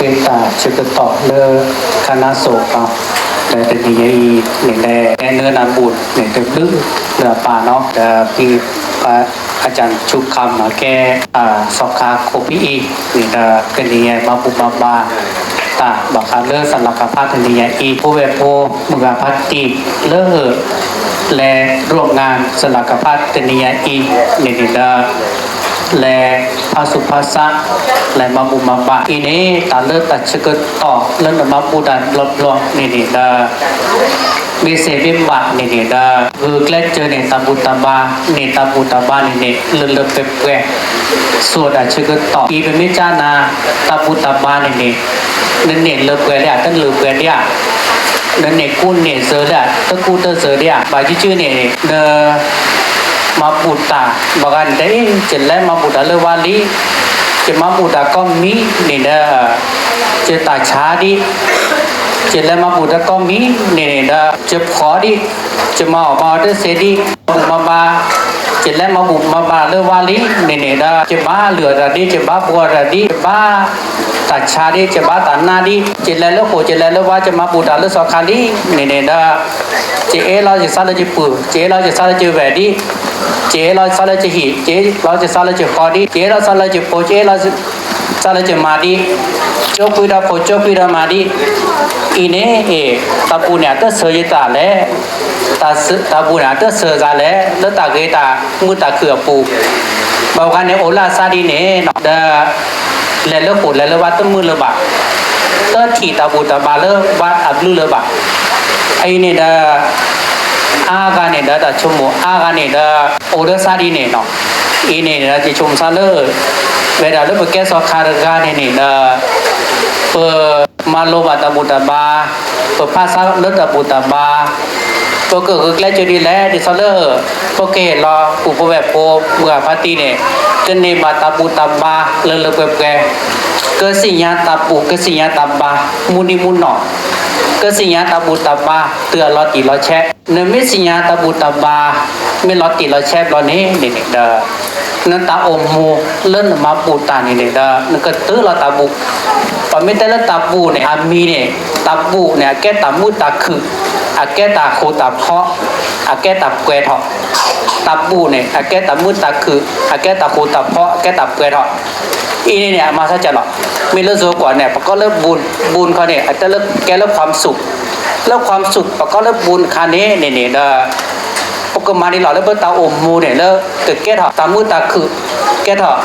ပတၢ်ဆၢကတီၢ်လၢ ခါနါစိၤအပူၤ, ဒီးတနံၤညါအံၤန့ၣ်လၢ အဲၣ်နၢနၢ်ဘူၣ်န့ၣ် တဘျုးလၢအပၢ်နီၤ, ဒီးဖံ အကၠၢ်ဆူၣ်ခါမၤကဲ စီၤခါခိၣ်ဖံအံၤန့ၣ်ဒီး တနံၤညါမၤဘူၣ်မၤဘါတၢ်ဘၣ်ဃးလၢ သလၣ်ကဖး တနံၤညါအံၤ ဖိဝဲၢ်ဖိ မုၢ်ဂၤဖါတံၢ်လၢ လဲၤရိးငါ သလၣ်ကဖး တနံၤညါအံၤန့ၣ်န့ၣ်ဒီး လဲၤဖးဆူၣ်ဖးဆါ လဲၤမၤဘူၣ်မၤဘါအံၤန့ၣ် တၢ်လၢတၢ်ဆၢကတီၢ်လၢနမၤဘူၣ်တၢ်ဘျီဘျီန့ၣ်န့ၣ်ဒီး မ့ၢ်စ့ၢ်မ့ၢ်ဘၣ်န့ၣ်န့ၣ်ဒီး ဂုာ်ကျဲးစၢးန့ၣ် တၢ်ဘူၣ်တၢ်ဘါန့ၣ် တၢ်ဘူၣ်တၢ်ဘါန့ၣ်န့ၣ် လၢလၢပှဲၤပှဲၤ ဆိၣ်တၢ်ဆၢကတီၢ်အံၤ ပမ့ၢ်ကနၣ် တၢ်ဘူၣ်တၢ်ဘါန့ၣ်န့ၣ် နန့ၢ်လၢပှဲၤလံဧါ တလၢပှဲၤလံဧါ, နန့ၢ်ကူန့ၢ်စၢၤလံဧါ တကူတစၢၤလံဧါ, ဘၣ်ယုၢ်ကၢန့ၣ် န မၤဘူၣ်တၢ် ဘၣ်ဂၤန့ၣ်ဒီး ယလဲၤမၤဘူၣ်တၢ်လၢဝါလံ, ယမၤဘူၣ်တၢ်ကိးမံၤန့ၣ်ဒီး ယတၢ်ဆါဒံး, ယလဲၤမၤဘူၣ်တၢ်ကိးမံၤန့ၣ်န့ၣ်ဒီး ယဖှီၣ်ဒံး, ယမၤအီၣ်မၤအီတသ့ဒံး, မၤဘူၣ်မၤဘါ, ယလဲၤမၤဘူၣ်မၤဘါလၢဝါလံန့ၣ်န့ၣ်ဒီး ယဘၣ်လုၢ်အီၣ်တၢ်ဒံး, ယဘၣ်ပှီၢ်တၢ်ဒံး, ယဘၣ်တၢ်ဆါဒံး, ယဘၣ်တၢ်နါဒံး, ယလဲၤလၢဃိာ် ယလဲၤလၢဝါ ယမၤဘူၣ်တၢ်လၢစီၤခါလံန့ၣ်န့ၣ်ဒီး ယအဲၣ်လီၤယသးလၢယပုၢ်, ယအဲၣ်လီၤယသးလၢယဝဲၢ်ဒံး, ယအဲၣ်လီၤယသးလၢယဟံၣ်, ယအဲၣ်လီၤယသးလၢယဃီဒံး, ယအဲၣ်လီၤသးလၢယဖိ, ယအဲၣ်လီၤသးလၢယမါဒံး, ကၠိကွံာ်ဒီးဖိ ကၠိကွံာ်ဒီးမါဒံး, အံၤန့ၣ် တၢ်ဘူၣ်န့ၣ် အတစၢၤယသးလဲၣ်, တၢ်ဘူၣ်န့ၣ် အတစၢၤသးလဲၣ် လၢတၢ်ဂ့ၤတၢ်မုာ်တၢ်ခုၣ်အပူၤ, ဘၣ်ဂၤန့ၣ်အိၣ်လၢအသးဒ်န့ၣ်ဒီး လဲၤလၢဃိာ်လဲၤလၢဝါတမုာ်လၢၤဘၣ်, တထံၣ်တၢ်ဘူၣ်တၢ်ဘါလၢဝါအဘျုးလၢၤဘၣ်, အအံၤန့ၣ်ဒီး အါဂၤန့ၣ်ဒီး တၢ်ဆိကမိၣ်အါဂၤန့ၣ်ဒီး အိၣ်လၢသးဒ်န့ၣ်နီၤ, အံၤန့ၣ်ဒီး ယဆိကမိၣ်သးလၢ ဝဲဒၣ်လၢပကဲစီၤခါတဂၤန့ၣ်န့ၣ်ဒီး ပမၤလိဘၣ်တၢ်ဘူၣ်တၢ်ဘါ, ပဖးဆါလၢတၢ်ဘူၣ်တၢ်ဘါ, ပကဂုာ်ကျဲးစၢးဒ်လဲၣ် ဒ်သိးလၢ ပကဟ့ၣ်လီၤ ပူဖိဝဲၢ်ဖိ မုၢ်ဂၤဖါတံၢ်န့ၣ် ကန့ၢ်ဘၣ်တၢ်ဘူၣ်တၢ်ဘါလၢလၢပှဲၤပှဲၤ, ကသ့ၣ်ညါတၢ်ဘူၣ် ကသ့ၣ်ညါတၢ်ဘါ မုၢ်နံၤမုၢ်နီၢ်, ကသ့ၣ်ညါတၢ်ဘူၣ်တၢ်ဘါ တုၤအလီၤတံၢ်လီၤဆဲး, နမ့ၢ်သ့ၣ်ညါတၢ်ဘူၣ်တၢ်ဘါ မ့ၢ်လီၤတံၢ်လီၤဆဲးဘျီန့ၣ်န့ၣ်န့ၣ်ဒီး နတၢ်အိၣ်မူလၢနမၤဘူၣ်တၢ်န့ၣ်န့ၣ်ဒီး နကတုၤလီၤတၢ်ဘူၣ်, ပမ့ၢ်တဲလၢတၢ်ဘူၣ်န့ၣ် အမံၤန့ၣ် တၢ်ဘူၣ်န့ၣ် အကဲတၢ်မုာ်တၢ်ခုၣ်, အကဲတၢ်ဃူတၢ်ဖိး, အကဲတၢ်ပှဲၤထီၣ်, တၢ်ဘူၣ်န့ၣ် အကဲတၢ်မုာ်တၢ်ခုၣ်, အကဲတၢ်ဃူတၢ်ဖိး, အကဲတၢ်ပှဲၤထီၣ်, အံၤန့ၣ်န့ၣ် အမၤဆါကၢ်လီၤ, မ့ၢ်လၢစိၤကွၢ်န့ၣ် ပကိးလၢဘူၣ်, ဘူၣ်ခီန့ၣ် အတဲလၢကဲလၢ ความสุข, လၢ ความสุข ပကိးလၢဘူၣ်ခါန့ၣ်န့ၣ်န့ၣ်ဒီး ပကမၤန့ၢ်လီၤလၢပတၢ်အိၣ်မူန့ၣ် လၢကကဲထီၣ်တၢ်မုာ်တၢ်ခုၣ်, ကဲထီၣ်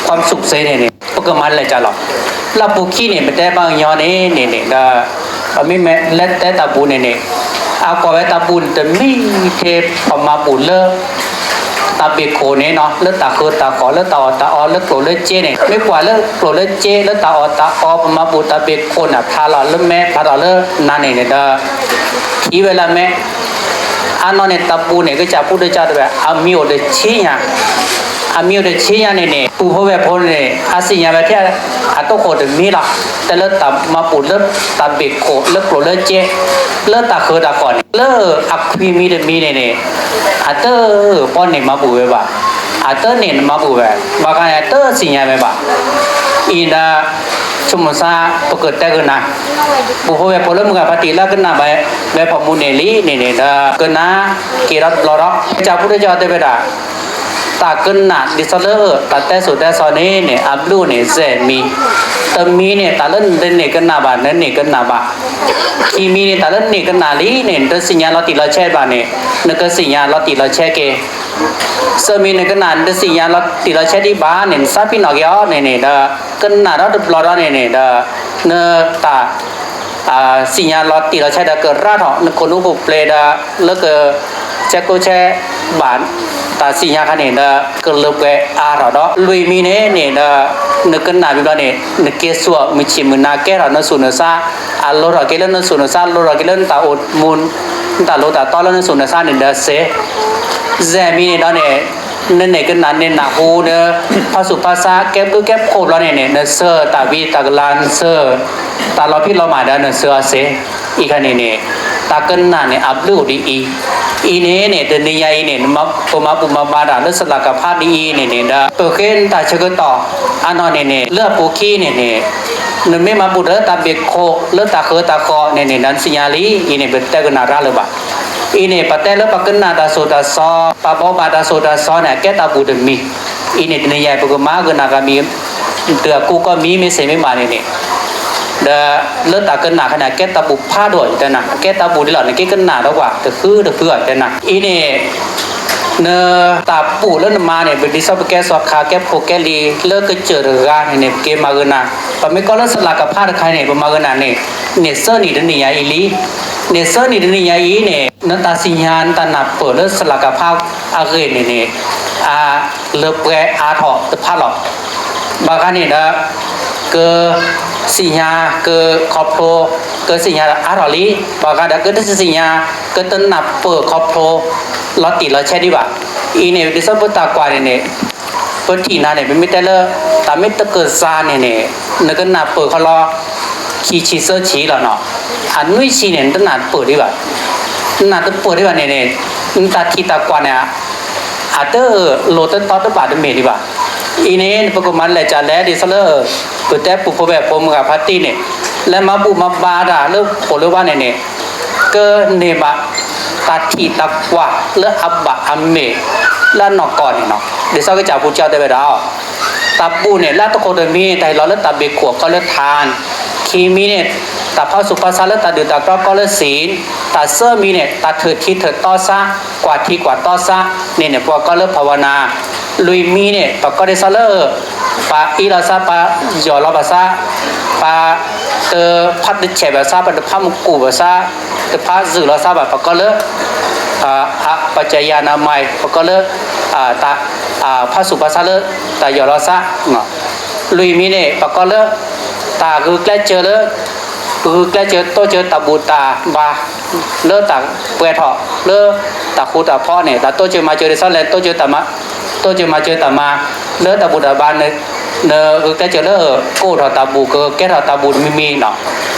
ความสุข စ့ၢ်န့ၣ်န့ၣ် ပကမၤလဲၤကၢ်လီၤ, လၢအပူၤခံန့ၣ် ပတဲပှၤကညီန့ၣ်န့ၣ်န့ၣ်ဒီး ပမ့ၢ်လဲၤတဲတၢ်ဘူၣ်န့ၣ်န့ၣ် အကွၢ်ဝဲတၢ်ဘူၣ်န့ၣ် တမ့ၢ်ထဲပမၤဘူၣ်လၢ တၢ်ဘ့ၣ်ခိၣ်န့ၣ်နီၤ လၢတၢ်ဃၢတၢ်ဃီၤ လၢတၢ်အီၣ်တၢ်အီ လၢကျိၣ်လၢစ့န့ၣ် မ့ၢ်ကွၢ်လၢကျိၣ်လၢစ့ လၢတၢ်အီၣ်တၢ်အီ ပမၤဘူၣ်တၢ်ဘ့ၣ်ခိၣ်န့ၣ် ဖျါလီၤလၢမဲ ဖျါထီၣ်လၢနါန့ၣ်န့ၣ်ဒီး ထံၣ်ဝဲလၢမဲ အနီၢ်န့ၣ် တၢ်ဘူၣ်န့ၣ် ကစၢ်ဖိဒိၣ်ကၢ်တဲဝဲ အမံၤအိၣ်တဆံညါ, အမံၤအိၣ်တဆံညါန့ၣ်န့ၣ် ပူဖိဝဲၢ်ဖိန့ၣ် အသ့ၣ်ညါဝဲထဲအတၢ်အိၣ်ဖှိၣ်တမံၤလီၤ. တဲလၢတၢ်မၤဘူၣ်လၢတၢ်ဘ့ၣ်ခိၣ် လၢကျိၣ်လၢစ့ လၢတၢ်ဃၢတၢ်ဃီၤန့ၣ် လၢအခွံမံၤတမံၤန့ၣ်န့ၣ် အတပီန့ၣ်မၤဘူၣ်ဝဲဘၣ်, အတန့ၣ်မၤဘူၣ်ဝဲ, ဘၣ်ဃးန့ၣ် အတသ့ၣ်ညါဝဲဘၣ်. အံၤဒၣ် ဆိကမိၣ်ဆါ ပကတဲကနၣ် ပူဖိဝဲၢ်ဖိလၢမုၢ်ဂၤဖါတံၢ်လၢကနၣ်ဘၣ် ဝဲဖိမုၣ်န့ၣ်လံန့ၣ်န့ၣ်ဒီး ကနၣ်က့ၤဒီးတဘျီဒီး ကစၢ်ဖိဒိၣ်ကၢ်တဲဝဲဒၣ် တၢ်ကနၣ်ဒ်သိးလၢတၢ်တဲစိၤတဲစီၤန့ၣ်န့ၣ် အဘျုးန့ၣ် စဲၢ်မံၤ, တမံၤန့ၣ် တၢ်လၢနတန့ၢ်ကနၣ်ဘၣ် နန့ၢ်ကနၣ်ဘၣ်, ခံမံၤန့ၣ် တၢ်လၢနန့ၢ်ကနၣ်လံန့ၣ် နတသ့ၣ်ညါလီၤတံၢ်လီၤဆဲးဘၣ်န့ၣ် နကသ့ၣ်ညါလီၤတံၢ်လီၤဆဲးက့ၤ သၢမံၤနကနၣ် နတသ့ၣ်ညါလီၤတံၢ်လီၤဆဲးဒံးဘၣ်န့ၣ် နသးပ့ၤနီၣ်က့ၤအီၤန့ၣ်န့ၣ်ဒီး ကနၣ်ဒီးတဘျီဒီးန့ၣ်န့ၣ်ဒီး နတၢ် သ့ၣ်ညါလီၤတံၢ်လီၤဆဲးဒီးကရၢထီၣ် နခိၣ်နူာ်ခိၣ်ပျ့ၤဒီး လၢက ဆဲးကျိးဆဲးဘၣ် တၢ်သ့ၣ်ညါခါန့ၣ်ဒီး ကလၢပှဲၤအါထီၣ်ဒီး လွံၢ်မံၤန့ၣ်န့ၣ်ဒီး နကနၣ်ဘျီဘျီန့ၣ် နက့ၤဆူၣ်မုၢ်ဆ့ၣ်မုၢ်နၤကဲထီၣ်နစိၤနသး အလိၤထီၣ်က့ၤလၢနစိၤနသး လိၤထီၣ်က့ၤလၢနတၢ်အိၣ်မူ နတၢ်လိၤတၢ်တီလၢနစိၤနသးန့ၣ်ဒီးစ့ၢ် စဲၢ်မံၤန့ၣ်ဒီးန့ၣ် နန့ၢ်ကနၣ်န့ၢ်နၢ်ဟူဒီး ဖးဆူၣ်ဖးဆါ ကဲဘျုးကဲဖှိၣ်ဘျီန့ၣ်န့ၣ် နစၢၤတၢ်ဝံတၢ်ကလၤ နစၢၤတၢ်လီၤဖံးလီၤမၤဒီးနစၢၤအီၤစ့ၢ် အံၤခါန့ၣ်န့ၣ် တၢ်ကနၣ်န့ၣ် အဘျုးအိၣ်ဒ်အံၤ, အံၤန့ၣ်န့ၣ် တနံၤညါအံၤန့ၣ် ပမၤဘူၣ်မၤဘါတၢ်လၢသလၣ်ကဖးဒ်အံၤန့ၣ်န့ၣ်ဒီး ပဃ့နတၢ်ဆၢကတီၢ် အနီၢ်န့ၣ်န့ၣ် လၢအပူၤခံန့ၣ်န့ၣ် နမ့ၢ်မၤဘူၣ်လၢတၢ်ဘ့ၣ်ခိၣ်လၢတၢ်ဃၢတၢ်ဃီန့ၣ်န့ၣ် နသ့ၣ်ညါလံ, အံၤန့ၣ် ပတဲကနၣ်ရၢ်လၢၤဘၣ်. အံၤန့ၣ် ပတဲလၢပကနၣ်တၢ်စိၤတၢ်စီ, ပဘိးဘၣ်တၢ်စိၤတၢ်စီန့ၣ် အကဲတၢ်ဘူၣ်တမံၤ, အံၤန့ၣ် တနံၤညါပကမၤကနၣ်ဂၤမံၤ, ဒုးအကူကီၢ်မံၤမ့ၢ်စ့ၢ်မ့ၢ်ဘၣ်န့ၣ်န့ၣ် ဒီးလၢတၢ်ကနၣ်ခါန့ၣ် အကဲတၢ်ဘူၣ်ဖးဒိၣ် ယတဲနၤ, အကဲတၢ်ဘူၣ်ဒ်လီၤ, နက့ၤကနၣ်ဒီးကွၢ် တဃုတဃုအီၤ ယတဲနၤ. အံၤန့ၣ် နတၢ်ဘူၣ်လၢနမၤန့ၣ် ပဒ်သိးပကဲစီၤခါ ကဲဖိကဲလံၤ လၢကစၢၢ်တဂၤန့ၣ်န့ၣ် ပက့ၤမၤကနၣ်, ပမ့ၢ်ကီလၢစလၢကဖးတခါန့ၣ် ပမၤကနၣ်န့ၣ် န့ၢ်သၢနံၣ်တနံၣ်ညါအံၤလံ. န့ၢ်သၢနံၣ်တနံၣ်ညါအံၤန့ၣ် နတၢ်သ့ၣ်ညါ နတၢ်နၢ်ပၢၢ်လၢစလၢကဖးအဂ့ၢ်န့ၣ်န့ၣ် အလၢပှဲၤအါထီၣ်တဖၣ်လီၤ. ဘၣ်ဃးန့ၣ်ဒီး ကသ့ၣ်ညါ ကခီဖျိ ကသ့ၣ်ညါအါထီၣ်လံ, ဘၣ်ဃးဒီး ကတသ့ၣ်ညါ ကတနၢ်ပၢၢ်ခီဖျိ လီၤတံၢ်လီၤဆဲးဒံးဘၣ်. အံၤန့ၣ် ဒ်သိးပတၢ်ကွၢ်န့ၣ်န့ၣ် ပထံၣ်နၤန့ၣ် ပမ့ၢ်တဲလၢ တၢ်မ့ၢ်တကစၢ်န့ၣ်န့ၣ် နကနၢ်ပၢၢ်ခီလီၤ ခံဆံသၢဆံလီၤနီၤ, အနွံဆံန့ၣ် နတနၢ်ပၢၢ်ဒံးဘၣ်. နနၢ်တပၢၢ်ဒံးဘၣ်န့ၣ်န့ၣ် နတၢ်ထံၣ်တၢ်ကွၢ်န့ၣ် အတလိၤတတီတဘၣ်တမ့ၢ်ဒံးဘၣ်. အံၤန့ၣ် ပကမၤလဲၤကလဲၣ် ဒ်သိးလၢ ပတဲပူဖိဝဲၢ်ဖိမုၢ်ဂၤဖါတံၢ်န့ၣ် လဲၤမၤဘူၣ်မၤဘါတၢ်လၢဃိာ်လၢဝါန့ၣ်န့ၣ် ကန့ၢ်ဘၣ်တၢ်ထံၣ်တၢ်ကွၢ်လၢအဘၣ်အမ့ၢ် လၢအနီၢ်ကီၢ်န့ၣ်နီၤ. ဒ်သိးကစၢ်ပူကၠီတဲဝဲဒၣ် တၢ်ဘူၣ်န့ၣ် လၢတခိၣ်တမံၤ တၢ်ဟ့ၣ်လီၤလၢတၢ်ဘ့ၣ်ခိၣ်ကီလၢထၣ်, ခံမံၤန့ၣ် တၢ်ဖးဆူးဖးဆါလၢတၢ်ဒုၣ်တၢ်တီကီလၢစံၣ်, တၢ်သၢမံၤန့ၣ် တၢ်ထုးထံထုးတီစါ ကွၢ်ထံကွၢ်တီစါန့ၣ်န့ၣ် ပှၤကီလၢဖးဝါနၤ, လွံၢ်မံၤန့ၣ် ပှၤကီဒ်သိးလၢ ပှၤအ့လီၤစါ ပှၤယီၢ်လီၤဘၣ်စါ, ပှၤတဖးတဆဲးဘၣ်စါ ပှၤတဖးမကူၣ်ဘၣ်စါ, တဖးစူၢ်လီၤစါဘၣ် ပှၤကီလၢ ပှၤကယၤနမၤ ပှၤကီလၢ တၢ်ဖးဆူးဖးဆါလၢတၢ်ယီၢ်လီၤစါ, လွံၢ်မံၤန့ၣ် ပှၤကီလၢ တၢ်ဂုာ်ကျဲးစၢးလၢ ဂုာ်ကျဲးစၢးတိစၢၤတၢ်ဘူၣ်တၢ်ဘါ လၢတၢ်ပှဲၤထီၣ်လၢတၢ်ဃူတၢ်ဖိးန့ၣ် တၢ်တိစၢၤမၤစၢၤဒ်သိးလဲၣ် တိစၢၤမၤစၢၤတၢ်မၤ လၢတၢ်ဘူၣ်တၢ်ဘါ နဂုာ်ကျဲးစၢးလၢ ကအိၣ်ထီၣ်တၢ်ဘူၣ် ကကဲထီၣ်တၢ်ဘူၣ်တမံၤမံၤနီၤ,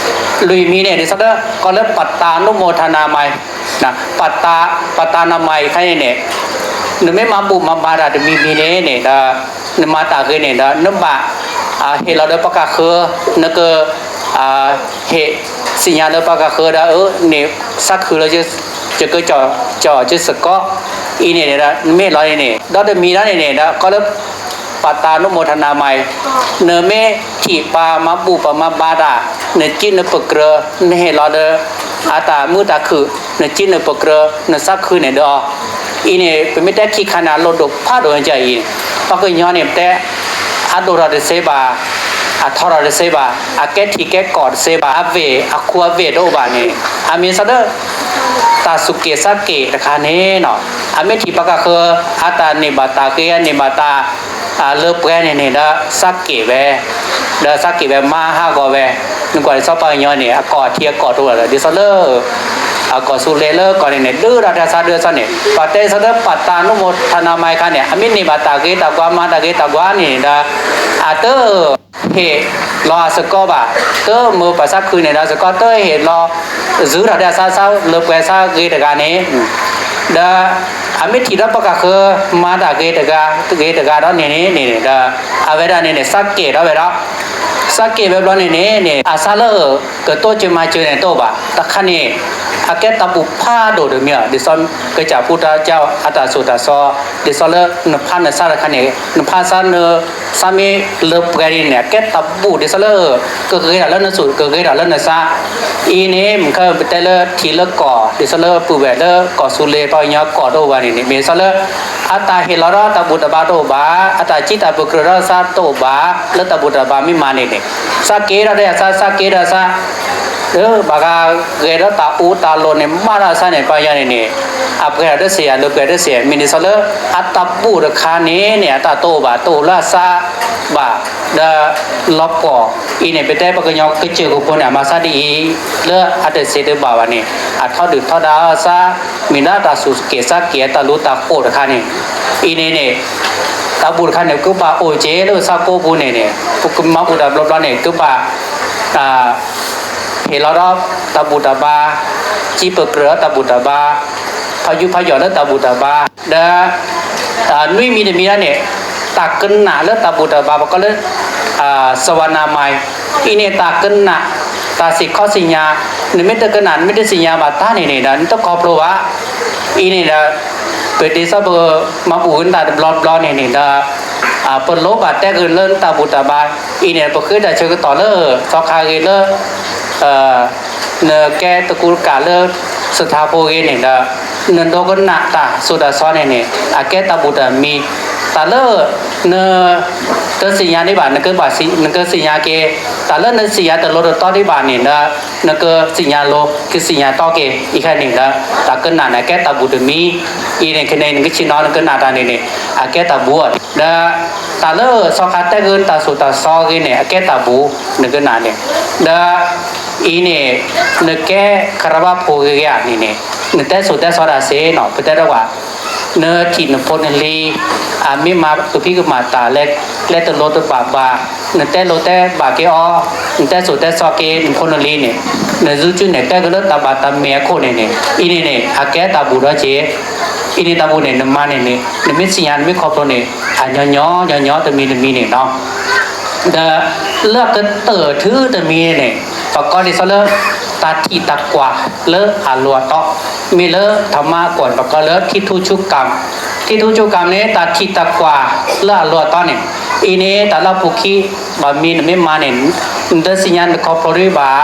လွံၢ်မံၤန့ၣ် ဒ်သိးလၢ ကီလၢ ပတၢ်နမိထၣ်နမၤ ပတၢ် ပတၢ်နမၤအံၤခါန့ၣ်န့ၣ် နမ့ၢ်မၤဘူၣ်မၤဘါတၢ်တမံၤမံၤန့ၣ်န့ၣ်ဒီး နမၤတၢ်ဂ့ၤန့ၣ်ဒီး နဘၣ် ဟ့ၣ်လီၤဒီးပှၤကဃၢၤ နက ဟ့ၣ်သ့ၣ်ညါလၢပှၤကဃၢၤဒီး အၢ န့ၣ်သးခုလၢ ယကကၠီၣ်စ့ၢ်ကီး အံၤန့ၣ်ဒီး နမ့ၢ်လီၤန့ၣ်န့ၣ် ဒီးတမံၤဒီးန့ၣ်န့ၣ်ဒီး ကီလၢ ပတၢ်နမိထၣ်နမၤအံၤ နမ့ၢ်ထံၣ်ပှၤမၤဘူၣ်ပှၤမၤဘါတၢ် နစံးနပကြၢး နဟ့ၣ်လီၤဒီး အတၢ်မုာ်တၢ်ခုၣ် နစံးနပကြၢး နသးခုန့ၣ်ဒီး အံၤန့ၣ် ပမ့ၢ်တဲခံခါန့ၣ် အလိၣ်ဒိၣ်ဖးဒိၣ်န့ၣ်အံၤ ပှၤကညီန့ၣ် ပတဲ အဒိၣ်ထီၣ်တသ့ဘၣ် အထီထီၣ်တသ့ဘၣ် အကဲထံကဲကီၢ်တသ့ဘၣ် အဝ့ၢ်အခိအဝ့ၢ်တအိၣ်ဘၣ်န့ၣ် အမ့ၢ်သးလၢ တၢ်စူၢ်က့ၤသးက့ၤတခါန့ၣ်နီၤ အမ့ၢ်ထံၣ်ပှၤကဃၢၤ အတၢ်န့ၢ်ဘၣ်တၢ်ဂ့ၤ အန့ၢ်ဘၣ်တၢ် လၢပှဲၤန့ၣ်န့ၣ်ဒီး သးက့ၤဝဲ ဒီးသးက့ၤဝဲမၤဟးဂီၤဝဲ နကွၢ်ဒ်သိးပှၤကညီန့ၣ် အကီၢ်ထံအကီၢ်တအိၣ်လၢၤ ဒ်သိးလၢ အကီၢ်ဆူလဲၤလၢကီၢ်န့ၣ်န့ၣ် ဒုးတၢ်တၢ်ဆါဒုးအသီန့ၣ် ပှၤတဲဒ်သိးလၢပတၢ်နမိထၣ်နမၤအခါန့ၣ် အမ့ၢ်န့ၢ်ဘၣ်တၢ်ဂ့ၤတၢ်ဘှါ မၤတၢ်ဂ့ၤတၢ်ဘှါန့ၣ်ဒီး အတ ဟ့ၣ်လီၤအစ့ၢ်ကီးဘၣ် တမုာ်ပှၤသးခုန့ၣ်ဒီး စ့ၢ်ကီးတဟ့ၣ်လီၤ စူၤထီၣ်ဒၣ်အသးသးလၢပှဲၤသးဂ့ၤတဂၤန့ၣ် ဒီး အမ့ၢ်ထံၣ်ဒီးပှၤကဃၢၤ မၤတၢ်ဂ့ၤတဂၤ ဂ့ၤတဂၤဒီးန့ၣ်န့ၣ်န့ၣ်ဒီး အဝဲဒၣ်န့ၣ်န့ၣ် သးက့ၤဒီးဝဲဒီး သးက့ၤဝဲဘျီန့ၣ်န့ၣ်န့ၣ် အသးလၢ ကတိစၢၤမၤစၢၤန့ၣ်တအိၣ်ဘၣ် တခါန့ၣ် အကဲတၢ်ဘူၣ်ဖးဒိၣ်တမံၤ ဒ်သိးကစၢ်ဖိတၢ်ကၠီအတၢ်သိၣ်တၢ်သီ ဒ်သိးလၢနဖးနသးတခါန့ၣ် နဖးသးန သးမ့ၢ်လၢပှဲၤဒ်န့ၣ် အကဲတၢ်ဘူၣ်ဒ်သိးလၢ ကဂ့ၤထီၣ်လၢနသူၣ် ကဂ့ၤထီၣ်လၢနသး အံၤန့ၣ် မ့ၢ်ခါပတဲလၢထံလၢကီၢ် ဒ်သိးလၢပုၢ်ဝဲၢ်လၢကီၢ်သူလ့ၤပှၤကညီကီၢ်တအိၣ်ဘၣ်န့ၣ်န့ၣ် မ့ၢ်ဒ်သိးလၢ အတၢ်ဟ့ၣ်လီၤဒီးတၢ်ဘူၣ်တၢ်ဘါတအိၣ်ဘၣ် အတၢ်စံးတၢ်ပကြၢးဒီးသးတအိၣ်ဘၣ် လၢတၢ်ဘူၣ်တၢ်ဘါမ့ၢ်မၤန့ၣ်န့ၣ် သးက့ၤဒီးသး သးက့ၤဒီးသး လၢဘၣ်ဂၤဂဲၤဒီးတၢ်အူတၢ်လိၤန့ၣ် မၤဒီးသးန့ၣ် ပှၤကညီန့ၣ်န့ၣ် အပှဲၤဒီးစ့ၢ် အလၢပှဲၤဒီးစ့ၢ် မ့ၢ်ဒ်သိးလၢ အတၢ်ဘူၣ်တခါန့ၣ်န့ၣ် အတၢ်တအိၣ်ဘၣ် တအိၣ်လၢအသးဘၣ် ဒီးလီၤပှီၢ် အံၤန့ၣ် ပတဲပှၤကညီကစၢၢ်ကဖိန့ၣ် အမၤသးဒ်အံၤ လၢအတသ့တဘၣ်ဘၣ်န့ၣ် အထီဒုၣ်ထီဒါသး မ့ၢ်ဒၣ်တၢ်စူၢ်က့ၤသးက့ၤ အတၢ်လူၤတၢ်ဃိၣ်တခါန့ၣ် အံၤန့ၣ်န့ၣ် တၢ်ဘူၣ်တခါန့ၣ် ကဘၣ်အိၣ်က့ၤလၢသးကိးပူၤန့ၣ်န့ၣ် ပကမၤဘူၣ်တၢ်ဘျီဘျီန့ၣ် ကဘၣ် ဟ့ၣ်လီၤဒီးတၢ်ဘူၣ်တၢ်ဘါ စံးပကြၢးဒီးတၢ်ဘူၣ်တၢ်ဘါ ဖးယူဖးယီၤလၢတၢ်ဘူၣ်တၢ်ဘါ ဒီး နွံမံၤတမံၤဒၣ်န့ၣ် တၢ်ကနၣ်လၢတၢ်ဘူၣ်တၢ်ဘါ ပကိးလၢ စဝနမၤ အံၤန့ၣ် တၢ်ကနၣ် တၢ်စံးခီၣ်စံးညါ, နမ့ၢ်တကနၣ် နမ့ၢ်တစံးညါဘၣ်တၢ်န့ၣ်န့ၣ်ဒီး နတခီဖျိဘၣ်. အံၤန့ၣ်ဒီး ပဒ်သိးပမၤဘူၣ်ဂ့ၤနတၢ်တဘျီဘျီန့ၣ်န့ၣ်ဒီး ပလိၣ်ဘၣ်တဲဂ့ၤလၢနတၢ်ဘူၣ်တၢ်ဘါ, အံၤန့ၣ် ပဃ့တၢ်ဆၢကတီၢ်လၢ သီခါဂ့ၤလၢ နကဲတကူတကးလၢ စထါဖိဂ့ၤန့ၣ်ဒီး နဒိကနၣ်တၢ်စိၤတၢ်စီန့ၣ်န့ၣ် အကဲတၢ်ဘူၣ်တၢ်မံ, တၢ်လၢ န တသ့ၣ်ညါဒံးဘၣ် နကဘၣ် နကသ့ၣ်ညါက့ၤ, တၢ်လၢနသ့ၣ်ညါတလိၤတတီဒံးဘၣ်န့ၣ်ဒီး နကသ့ၣ်ညါလိၤ ကသ့ၣ်ညါတီက့ၤ အံၤခဲန့ၣ်ဒီး တၢ်ကနၣ်န့ၣ် အကဲတၢ်ဘူၣ်တမံ, အံၤန့ၣ်ခဲန့ၣ် နကဆ့ၣ်နီၤနကနၣ်တၢ်န့ၣ်န့ၣ် အကဲတၢ်ဘူၣ်အီၤ, ဒီး တၢ်လၢသီခါတဲဂ့ၤတၢ်စိၤတၢ်စီဂ့ၤန့ၣ် အကဲတၢ်ဘူၣ် နကနၣ်န့ၣ်, ဒီး အံၤန့ၣ် နကဲခရဘၣ်ဖိဂ့ၤဂ့ၤဧါန့ၣ်န့ၣ် နတဲစိၤတဲစီတၢ်စ့ၢ်နီၤ ပတဲတဝဲ နထံၣ်နဖိနလံၤ အမ့ၢ်မၤကဖံးကမၤတၢ်လၢ ကျဲတလိၤတဘၣ်ဘၣ်, နတဲလိၤတဲဘၣ်က့ၤအီၤ, နတဲစိၤတဲစီက့ၤနဖိနလံၤန့ၣ်, နစုကၠူန့ၣ် တဲက့ၤလၢတၢ်ဘၣ်တၢ်မဲာ်အခိၣ်န့ၣ်န့ၣ် အံၤန့ၣ်န့ၣ် အကဲတၢ်ဘူၣ်ဒီးက့ၤ, အံၤန့ၣ်တၢ်ဘူၣ်န့ၣ် နမၤန့ၣ်န့ၣ် နမ့ၢ်သ့ၣ်ညါနမ့ၢ်ခီဖျိန့ၣ် အညီညီညီညီတမံၤတမံၤန့ၣ်နီၤ ဒီးလၢအကတၢၢ်ထုတမံၤန့ၣ် ပကိးဒ်သိးလၢ တၢ်ထံၣ်တၢ်ကွၢ်လၢအလိၤအတီ, မ့ၢ်လၢထီမါအကွီၢ်န့ၣ် ပကိးလၢ ထံထူဆူကၣ်, ထံထူဆူကၣ်န့ၣ် တၢ်ထံၣ်တၢ်ကွၢ်လၢအလိၤအတီန့ၣ်, အံၤန့ၣ် တၢ်လၢအပူၤခံ ဘၣ်မံၤနမ့ၢ်မၤန့ၣ် နတသ့ၣ်ညါနခီဖျိဒံးဘၣ်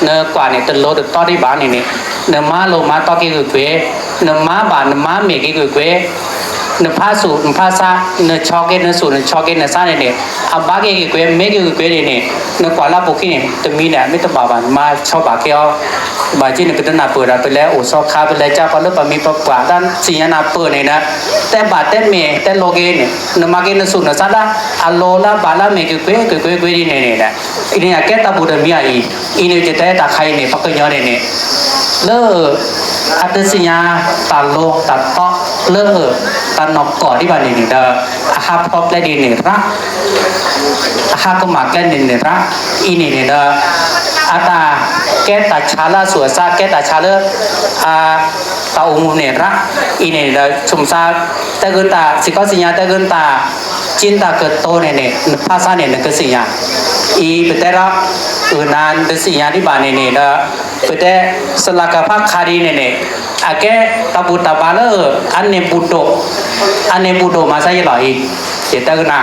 နကွၢ်န့ၣ် တလိၤတတီဒံးဘၣ်န့ၣ်န့ၣ်, နမၤလိၤမၤတီက့ၤကွ့ၢ်ကွ့ၢ်, နမၤဘၣ် နမၤမဲာ်က့ၤကွ့ၢ်ကွ့ၢ်, နဖးဆူၣ်နဖးဆါ, နဆီက့ၤနဆူၣ် နဆီက့ၤနဆါန့ၣ်န့ၣ်, အဘၣ်က့ၤကွ့ၢ်ကွ့ၢ် မဲာ်က့ၤကွ့ၢ်ကွ့ၢ်န့ၣ်န့ၣ်, နကွၢ်လၢအပူၤခံန့ၣ် တမံၤန့ၣ် မ့ၢ်တဘၣ်ဘၣ် နမၤဆီဘၣ်က့ၤအီၤ, ဘၣ်ဆၣ်နကတနၢ်ပၢၢ်ဒီး ပလဲၤအိၣ်သီခါ ပလဲၤကၢ်ပှၤလၢပှၤမံၤပှၤပှၢ် တၢ်သ့ၣ်ညါနၢ်ပၢၢ်န့ၣ်ဒီး, တဲဘၣ်တဲမဲာ်တဲလိၤက့ၤန့ၣ် နမၤက့ၤနဆူၣ်နဆါလၢ အလိၤလၢအဘၣ်လၢအမဲာ်က့ၤကွ့ၢ်ကွ့ၢ်ကွ့ၢ်ကွ့ၢ်ဒ်န့ၣ်န့ၣ်ဒီး, အံၤန့ၣ် အကဲတၢ်ဘူၣ်တမံၤအံၤ, အံၤန့ၣ် ယတဲတၢ်ခါအံၤန့ၣ် ပှၤကညီန့ၣ်န့ၣ် လၢ အတသ့ၣ်ညါတၢ်လိၤတၢ်တီလၢတၢ်နီၢ်ကီၢ်ဒံးဘၣ်န့ၣ်န့ၣ်ဒီး, အဟးဖျီကျဲဒ်န့ၣ်ရၣ်, အဟးကမၣ်ကျဲန့ၣ်န့ၣ်ရၣ်, အံၤန့ၣ်န့ၣ်ဒီး အတၢ်ကဲတၢ်ဆါလၢအသူၣ်အသး ကဲတၢ်ဆါလၢ တၢ်အိၣ်မူန့ၣ်ရၣ်, အံၤန့ၣ်ဒီး ဆိမိၣ်သး တဲဂ့ၤတၢ် စ့ၢ်ကီးသ့ၣ်ညါတဲဂ့ၤတၢ် က့တၢ်ကတိၤန့ၣ်န့ၣ် နဖးဆါန့ၣ် နကသ့ၣ်ညါ, အံၤပတဲဒီး ဂုာ်နၤနတသ့ၣ်ညါဒံးဘၣ်န့ၣ်န့ၣ်ဒီး, ပတဲ စလၢကဖးခါဒ်န့ၣ်န့ၣ် အကဲတၢ်ဘူၣ်တၢ်ဘါလၢ အန့ၣ်ဘူၣ်ဒိၣ်, အန့ၣ်ဘူၣ်ဒိၣ်မၤစၢ်ယလီၤအံၤ, ယတဲဂ့ၤနၤ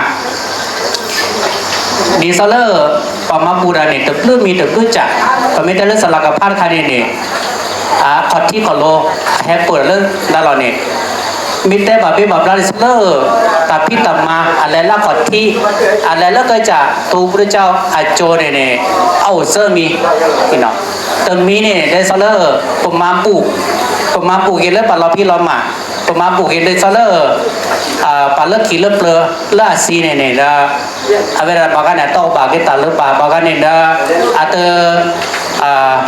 ဒ်သိးလၢ ပှၤမၤဘူၣ်တၢ်န့ၣ် တဘျုးမံၤတဘျုးကၢ်, ပမ့ၢ်တဲလၢစလၢကဖးတခါန့ၣ်န့ၣ်, အခီၣ်ထံးခီၣ်လိၤ အဟဲပၢၢ်လၢဒၢလီၤန့ၣ်, မ့ၢ်တဲဘၣ်ဘ့ဘၣ်ဘျါဒ်သိးလၢ တၢ်ဖံးတၢ်မၤ အလဲၤလၢအခီၣ်ထံး, အလဲၤလၢကစၢ် ထူပတကၠီအကၠိန့ၣ်န့ၣ်, အအိၣ်သၢမံၤ, တမံၤန့ၣ် ဒ်သိးလၢ ပမၤဘူၣ်, ပမၤဘူၣ်က့ၤလၢပှၤလီၤဖံးလီၤမၤ, ပမၤဘူၣ်က့ၤဒ်သိးလၢ ပှၤလၢခံလၢပျၢၤလၢအသံန့ၣ်န့ၣ်ဒီး, အဝဲဒၣ်ဘၣ်ဂၤန့ၣ် အတၢ်အိၣ်ဘၣ်က့ၤတၢ်လၢဘၣ် ဘၣ်ဂၤန့ၣ်ဒီး, အတ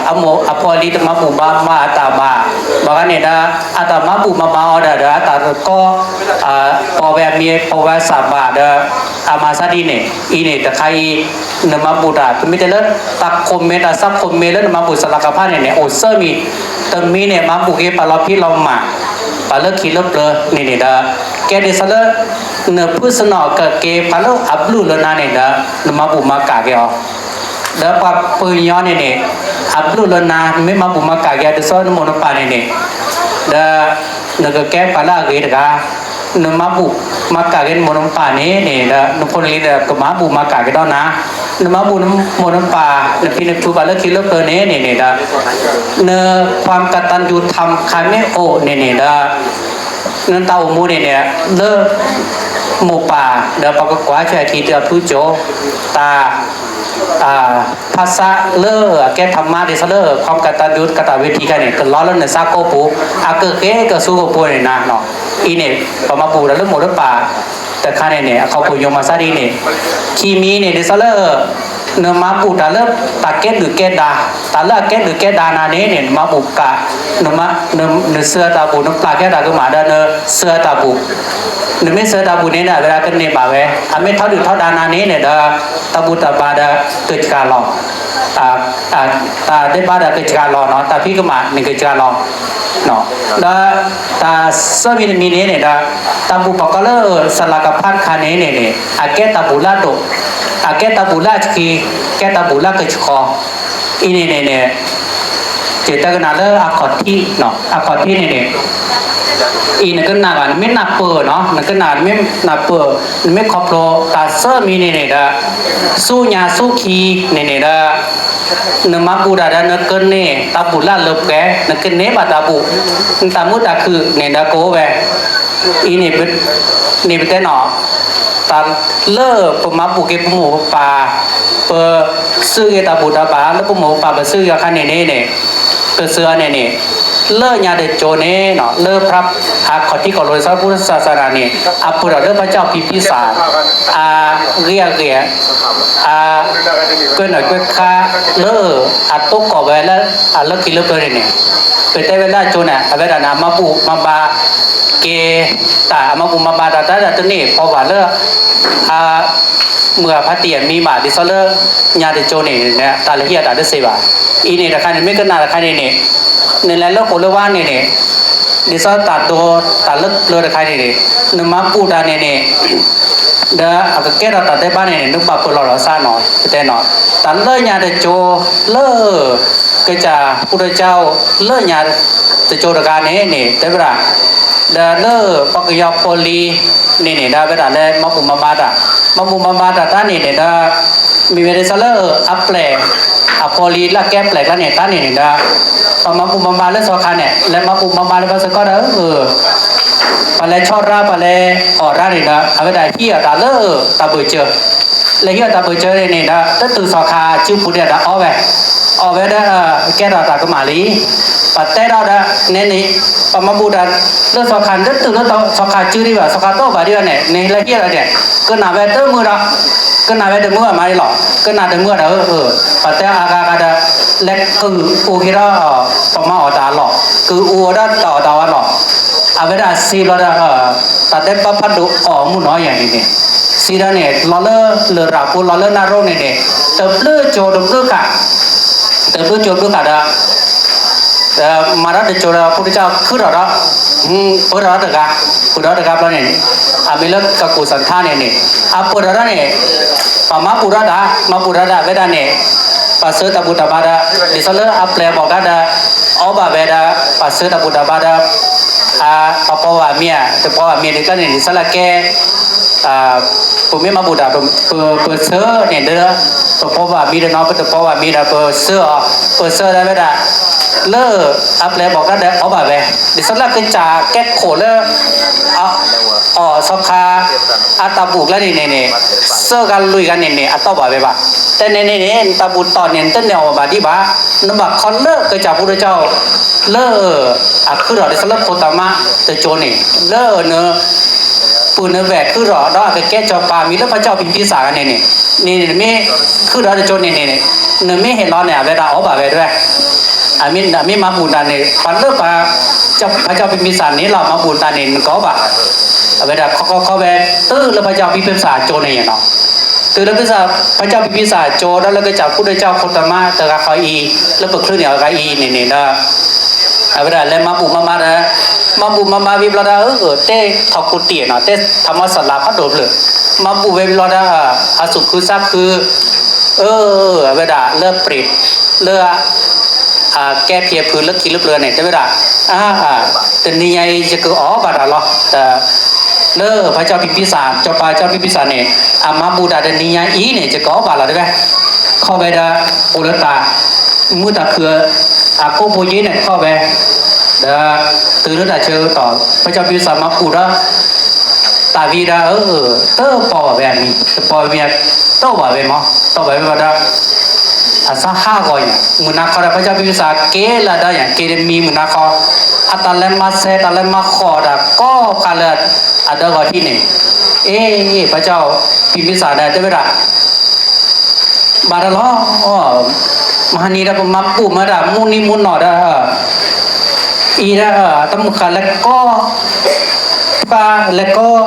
အမိၢ်အဖိအလံၤတမၤဘူၣ်မၤမၤအတၢ်ဘၣ်, ဘၣ်ဂၤန့ၣ်ဒီး အတၢ်မၤဘူၣ်မၤမၤအီၤဒီး ဒီးအတၢ်တကီ ပိာ်ဝဲအမံၤပိာ်ဝဲအသးဘၣ်ဒီး, အမၤသးဒ်န့ၣ် အံၤန့ၣ်တခါအံၤ နမၤဘူၣ်တၢ် ပမ့ၢ်တဲလၢ တၢ်ခိၣ်မဲာ်တၢ်သးခိၣ်မဲာ်လၢနမၤဘူၣ်စလၢကဖးန့ၣ်န့ၣ် အိၣ်သၢမံၤ, တမံၤန့ၣ် မၤဘူၣ်က့ၤပှၤလီၤဖံးလီၤမၤ, ပှၤလၢခံလၢပျၢၤန့ၣ်န့ၣ်ဒီး, ကဲဒ်သိးလၢ နဖုစနီၣ်ကက့ၤပှၤလၢအဘျုးလၢနၤန့ၣ်ဒီး နမၤဘူၣ်မၤကၣ်က့ၤအီၤ ဒီးပှၤပှၤကညီန့ၣ်န့ၣ် အဘျုးလၢနၤ မ့ၢ်မၤဘူၣ်မၤကၣ်က့ၤအီၤ ဒ်သိးနမိၢ်နပၢ်န့ၣ်န့ၣ်, ဒီး နကကဲပှၤလၢအဂ့ၤတဂၤ, နမၤဘူၣ်မၤကၣ်က့ၤနမိၢ်နပၢ်န့ၣ်န့ၣ်ဒီး နဖိနလံၤဒီး ကမၤဘူၣ်မၤကၣ်က့ၤဒီးနၤ, နမၤဘူၣ်နမိၢ်နပၢ် နဖံနဖုပှၤလၢခံလၢပျၢၤန့ၣ်န့ၣ်န့ၣ်ဒီး, န ความกตัญญูธรรม ခါမ့ၢ်အိၣ်န့ၣ်န့ၣ်ဒီး နတၢ်အိၣ်မူန့ၣ်န့ၣ် လၢ မိၢ်ပၢ် ဒီးပှၤကကွၢ်ဆၢထံတၢ်ဖုကၠိ တၢ် ဖးဆါလၢအကဲထီၣ်မါဒ်သိးလၢ ความกตัญญูกตเวที ခါန့ၣ် ကလီၤလၢနသးကိးပူၤ အကဃ့ကဆူကပူၤန့ၣ်နၤ, အံၤန့ၣ် ပမၤဘူၣ်ဒီးလၢမိၢ်လၢပၢ်တခါန့ၣ်န့ၣ် အခီပညီမၤသးဒ်န့ၣ်, ခံမံၤန့ၣ် ဒ်သိးလၢ နမၤဘူၣ်တၢ်လၢတၢ်ကဲဒုၣ်ကဲဒါ, တၢ်လၢအကဲဒုၣ်ကဲဒါနၤန့ၣ်န့ၣ် နမၤဘူၣ်ကၣ်, န နစၢၤတၢ်ဘူၣ် နပျၢ်ကဲတၢ်ကမၣ်ဒီး နစၢၤတၢ်ဘူၣ်, နမ့ၢ်စၢၤတၢ်ဘူၣ်န့ၣ်ဒီး အဝဲဒၣ်ကန့ၢ်ဘၣ်ဝဲ, အမ့ၢ်ထီဒုၣ်ထီဒါနၤန့ၣ်န့ၣ်ဒီး တၢ်ဘူၣ်တၢ်ဘါဒီးကစှၤလီၤ တၢ်ဒဲးဘးဒီးကစှၤလီၤနီၤ, တၢ်ဖံးကမၣ်န့ၣ်ကစှၤလီၤ, ဒီးတၢ်သၢမံၤတမံၤန့ၣ်န့ၣ်ဒီး တၢ်ဘူၣ်ပကိးလၢ စလၢကဖးတခါန့ၣ်န့ၣ်န့ၣ် အကဲတၢ်ဘူၣ်လၢအဒိၣ်, အကဲတၢ်ဘူၣ်လၢအဆှံ, ကဲတၢ်ဘူၣ်လၢအကဆှီ, အံၤန့ၣ်န့ၣ်န့ၣ်, ယတဲကနၣ်လၢအခီၣ်ထံး, အခီၣ်ထံးန့ၣ်န့ၣ်, အံၤနကနၣ်ဘၣ် နမ့ၢ်နၢ်ပၢၢ်နီၤ, နကနၣ် နမ့ၢ်နၢ်ပၢၢ်, နမ့ၢ်ခီဖျိတၢ်သၢမံၤန့ၣ်န့ၣ်ဒီး, ဆူညါဆူခံန့ၣ်န့ၣ်ဒီး, နမၤဘူၣ်တၢ်ဒီးနကန့ၢ်တၢ်ဘူၣ်လၢအလၢပှဲၤ, နကန့ၢ်ဘၣ်တၢ်ဘူၣ်, နတၢ်မုာ်တၢ်ခုၣ်န့ၣ်ဒီးကအိၣ်ဝဲ, အံၤန့ၣ်, န့ၣ်ပတဲနီၤ, တၢ်လၢပမၤဘူၣ်က့ၤပမိၢ်ပပၢ်, ပစၢဂ့ၤတၢ်ဘူၣ်တၢ်ဘါလၢပမိၢ်ပပၢ်ပစၢဂ့ၤအခါန့ၣ်န့ၣ်န့ၣ်, ပစၢအီၤန့ၣ်န့ၣ်, လၢညါတကၠိန့ၣ်နီၤ လၢအခီၣ်ထံးခီၣ်လိၤလၢစီၤပူၤစီၤစၢ်န့ၣ်န့ၣ်, အပၢၢ်ထီၣ်လၢပၢ်ကၠီၣ်ဖံးဖံးစၢ်, အဂ့ၤအဂ့ၤ, အ, ကွဲးနီၣ်ကွဲးခါ, လၢအတိကီၢ်ဝဲလၢအလၢခံလၢပျၢၤန့ၣ်န့ၣ်, ပတဲဝဲလၢအကၠိန့ၣ် အဝဲဒၣ်န့ၣ် အမၤဘူၣ်မၤဘါက့ၤတၢ်, အမၤဘူၣ်မၤဘါတၢ်တၢ်ဒၣ်တန့ၢ်ဖီဘၣ်လၢ အ, မုၢ်အဖါတံၢ်အမံၤဘၣ် ဒ်သိးလၢညါတကၠိန့ၣ် တၢ်လဲၤဟံးအီၤတၢ်တသ့ဘၣ်. အံၤန့ၣ်တခါန့ၣ် မ့ၢ်ကနၣ်တခါန့ၣ်န့ၣ်, နလဲၤလၢဃိာ်လၢဝါန့ၣ်န့ၣ်, ဒ်သိးတၢ်ဒိတၢ်လၢပျၢၤတခါန့ၣ်န့ၣ်, နမၤဘူၣ်တၢ်န့ၣ်န့ၣ်, ဒီးအကကဲထီၣ်တၢ်ဒဲးဘးန့ၣ်န့ၣ် နဘၣ်ပၢၢ်လီၤလီၤစၢ်နီၤ ပတဲနီၤ, တၢ်လၢညါတကၠိလၢ ကစၢ်ဖိဒိၣ်ကၠိ လၢညါတကၠိတဂၤန့ၣ်န့ၣ် တဲဝဲဒၣ်, ဒီးလၢပှၤကညီဖိလံၤန့ၣ်န့ၣ် ဒီးဝဲဒၣ်လၢမၤဘူၣ်မၤဘါတၢ်, မၤဘူၣ်မၤဘါတၢ်တၢ်န့ၣ်န့ၣ်ဒီး, မ့ၢ်ဝဲဒ်သိးလၢအပျဲၢ်, အဖိလံၤလၢအကဲပျဲၢ်ကျါန့ၣ် တၢ်န့ၣ်န့ၣ်ဒီး, ပှၤမၤဘူၣ်မၤဘါလၢစီၤခါန့ၣ် လဲၤမၤဘူၣ်မၤဘါလၢပှၤစ့ၢ်ကီးဒီး ပှၤလဲၤဆီရါ ပှၤလဲၤအီၣ်ရါန့ၣ်ဒီး အဝဲဒၣ်ဟံးအီၣ်တၢ်လၢတၢ်ဘၢၣ်စၢၤ, လဲၤဟံးအီၣ်တၢ်ဘၢၣ်စၢၤန့ၣ်န့ၣ်ဒီး တတုၤစီၤခါစုပူၤဒဲးဒီးအီၣ်ဝဲ, အီၣ်ဝဲဒီး, ကဲထီၣ်တၢ်ကမၣ်လံ, ပှၤတဲထီၣ်ဒီး, န့ၣ်န့ၣ်, ပှၤမၤဘူၣ်တၢ်လၢစီၤခါန့ၣ် တတုၤလၢစီၤခါစုဒံးဘၣ် စီၤခါတအိၣ်ဘၣ်ဒံးဘၣ်န့ၣ် နလဲၤဟံးအီၣ်ဒီး, ကနၣ်ဝဲတမုာ်ဒီး, ကနၣ်ဝဲတမုာ်အမၤဒ်လီၤ ကနၣ်တမုာ်ဒီး, ပှၤတဲအါဂၤဂၤဒီး, လဲၤကုၢ်အိၣ်က့ၤဒီး, ပှၤမၤအီၣ်တၢ်အလီၢ်, ကုၢ်အိၣ်ဒီးတၢ်အီၣ်တၢ်အီလီၢ်, အဝဲဒၣ်စံးဘျီဒီး, တၢ်ဒဲးဘးဖးဒိၣ်အီၣ်မုၢ်နီၤယၤန့ၣ်န့ၣ်, စံးဒီးန့ၣ် လီၤလၢလရာ်ဖိလီၤလၢနၢရိန့ၣ်န့ၣ်, တဘျုးကၠိတဘျုးဃာ်, တဘျုးကၠိဘျုးဃာ်ဒီး မၤထီၣ်တကၠိဒီး ဖိဒိၣ်ကၠိခုထီၣ်ဒီး, ပၢထီၣ်တဂၤ, ပၢထီၣ်တဂၤဘျီန့ၣ်, အမ့ၢ်လၢကကူၣ်စၣ်ထါန့ၣ်န့ၣ်, အပၢထီၣ်ဒီးန့ၣ်, ပှၤမၤဘူၣ်ထီၣ်တၢ်, မၤဘူၣ်ထီၣ်တၢ်ဝဲဒၣ်န့ၣ်, ပှၤဆှၢတၢ်ဘူၣ်တၢ်ဘါဒီး, ဒ်သိးလၢအပျဲၢ်အဘီၣ်ကါဒီး, အီၣ်ဘၣ်ဝဲဒီး, ပှၤဆှၢတၢ်ဘူၣ်တၢ်ဘါဒီး, ပှၤပိာ်ဘၣ်မံၤဧါ, တပိာ်ဘၣ်မံၤဒ်န့ၣ်န့ၣ် ဒ်သိးလၢကဲ ပမ့ၢ်မၤဘူၣ်တၢ်, ပဆှၢန့ၣ်ဒီး, ပပိာ်ဘၣ်မံၤဒီးနီၤ ပတပိာ်ဘၣ်မံၤဒီး ပဆှၢအီၤ, ပဆှၢဒၣ်ဝဲဒၣ်, လၢအပျဲၢ်အဘီၣ်ကါဒီးအီၣ်ဘၣ်ဝဲ, ဒ်သိးလၢကစၢ်ကဲခိၣ်လၢ အီၣ်စီၤခါ အတၢ်ဘူၣ်ကျါန့ၣ်န့ၣ်န့ၣ်, သၢဂၤလွံၢ်ဂၤန့ၣ်န့ၣ် အတီၢ်ဘၣ်ဝဲဘၣ်. တဲန့ၣ်န့ၣ်န့ၣ် နတၢ်ဘူၣ်တီၢ်န့ၣ် နတန့ၢ်အီၣ်ဘၣ်ဒံးဘၣ်. နဘၣ်ခီလၢကစၢ်ဖိဒိၣ်ကၠိ လၢ အခုထီၣ်ဒ်သိးလၢခိၣ်သးမါတကၠိန့ၣ် လၢန ပုၢ်နဝဲၢ်ခုထီၣ်ဒီးအကကဲစီၤပၤမံၤလၢပှၤကၠီၣ်ဖံးဖံးစၢ်န့ၣ်န့ၣ်, န့ၣ်န့ၣ် နမ့ၢ်ခုထီၣ်တကၠိန့ၣ်န့ၣ်, နမ့ၢ်ဟ့ၣ်လီၤန့ၣ် အဝဲဒၣ်အီၣ်ဘၣ်ဝဲတဝဲ အမ့ၢ်မၤဘူၣ်တၢ်န့ၣ် ပှၤလၢပှၤကၠီၣ်ဖံးဖံးစၢ်န့ၣ်လီၤ မၤဘူၣ်တၢ်န့ၣ် နကအီၣ်ဘၣ်. အဝဲဒၣ်ခီခီခီဝဲ တုၤလၢပှၤကၠီၣ်ဖံးဖံးစၢ်ကၠိန့ၣ်နီၤ, တုၤလၢပှၤကၠီၣ်ဖံးဖံးစၢ်ကၠိဒီးလၢကစၢ်ဖိဒိၣ်ကၠိခိၣ်သးမါတဂၤဃီအံၤ လၢပချုးန့ၣ်အဂၤအံၤန့ၣ်န့ၣ်ဒီး အဝဲဒၣ်လဲၤမၤဘူၣ်မၤဘါဒီး, မၤဘူၣ်မၤဘါဝံၤဘျီဒီး တဲထီၣ်ကိးတံၢ်နီၤ တဲထီၣ်မီၢ်စၢ်လၤဖးဒိၣ်ဖျၢၣ်, မၤဘူၣ်ဝဲဘျီဒီး အသူၣ်ခုသးခု, အဝဲဒၣ်လၢပြံး, လၢ အကဲဖံးအဖုးလၢခံလၢပျၢၤန့ၣ် တဲဝဲဒၣ်, တနံၤညါအံၤ ယကအီၣ်ဘၣ်တၢ်လီၤ. လၢပှၤကၠီၣ်ဖံးဖံးစၢ်, စီၤပၤကၠီၣ်ဖံးဖံးစၢ်န့ၣ် အမၤဘူၣ်တၢ်တနံၤညါအံၤန့ၣ် ယကအီၣ်ဘၣ်လီၤတဲဝဲ, ခီဝဲဒီး အိၣ်လၢတၢ်မုာ်တၢ်ခုၣ်အကိးဘိယ့န့ၣ်ခီဝဲ, ဒီးတုၤလၢတၢ်ဆၢကတီၢ် ပှၤကၠီၣ်ဖံးဖံးစၢ်မၤဘူၣ်ဒီး တၢ်ဝံၤဒီး တပိာ်ဘၣ်ဝဲအမံၤ, တပိာ်ဝဲမံၤ, တီၢ်ဘၣ်ဝဲမး, တီၢ်ဘၣ်ဝဲဘျီဒီး အသးဟးဂီၤညါ မုၢ်နၤခီဒီး ပှၤကၠီၣ်ဖံးဖံးစၢ်က့ၤလၢအဒၢးညါ က့ၤတမံၤမုၢ်နၤခီ, အတၢ်လဲၤမၤဆဲး တၢ်လဲၤမၤဃီၣ်တၢ်ကိးဖးလၢအဒၢးဂီၤထံးန့ၣ်, အ့ ပှၤကၠီၣ်ဖံးဖံးစၢ်ဒီးတဲဝဲဒၣ် ဘၣ်တၢ်လီၤ, မဟါနံၤဒီးပမၤဘူၣ်မၤတၢ်မူနံၤမူနီၢ်ဒီး အံၤဒီး တၢ်မုၢ်ဃၢ်လဲၤကိး, ပှၤလဲၤကိး,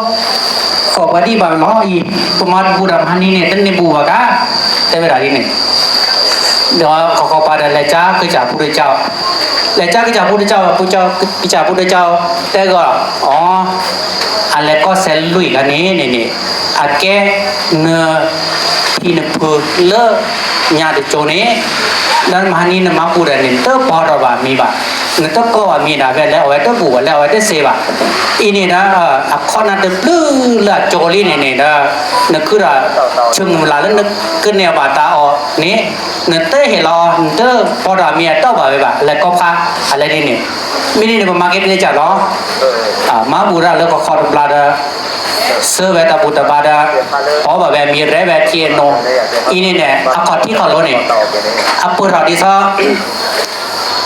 ဃီၣ်ပှၤဒံးဘၣ်လီၤအံၤ, ပမၤဘူၣ်တၢ်မဟါနံၤန့ၣ် တန့ၢ်ဘူၣ်ဘၣ်ကါ, တဲဝဲဒၣ်ဒ်န့ၣ်, ဒီးခီခီပၤဒီးလဲၤကၠါကစၢ်ဖိဒိၣ်ကၠီၣ်, လဲၤကၠါကစၢ်ဖိဒိၣ်ကၠီၣ်, ကစၢ်ဖိဒိၣ်ကၠီၣ်တဲဂီၤ, အီ အလဲၤကိးစဲးလွံၢ်ဂၤန့ၣ်န့ၣ်န့ၣ်, အကဲနၢၤ နဖံနဖုလၢညါတကၠိန့ၣ်, ဒီးမဟါနံၤနမၤဘူၣ်ဒီးန့ၣ် နတပီၢ်ထီၣ်ဘၣ်မံၤဘၣ်, နတကိးဘၣ်မံၤဒၣ်ဝဲလၢအဝဲတဘူၣ်ဘၣ် လၢအဝဲတစ့ဘၣ်. အံၤန့ၣ်ဒီး အခီၣ်နၢ်တဘျုးလၢအကၠိလံန့ၣ်န့ၣ်ဒီး နခုဒီး ဆၢမုၢ်လၢ်လၢနကန့ၢ်ဘၣ်တၢ်အီၣ်န့ၣ် နတဟ့ၣ်လီၤ နတပီၢ်ထီၣ်မံၤအတီၢ်ဘၣ်ဝဲဘၣ် လဲၤကိးဖး အလဲဒ်န့ၣ်. မ့ၢ်ဒ်န့ၣ် ပမၤက့ၤတကးလီၤ. မၤဘူၣ်တၢ်လၢကခီတဘျီဒီး ဆှၢဝဲတၢ်ဘူၣ်တၢ်ဘါဒီး ပီၢ်ဘၣ်ဝဲမံၤရဲဝဲထံအနိ, အံၤန့ၣ်န့ၣ် အခီၣ်ထံးခီၣ်လိၤန့ၣ် အပၢၢ်ထီၣ်ဒ်သိး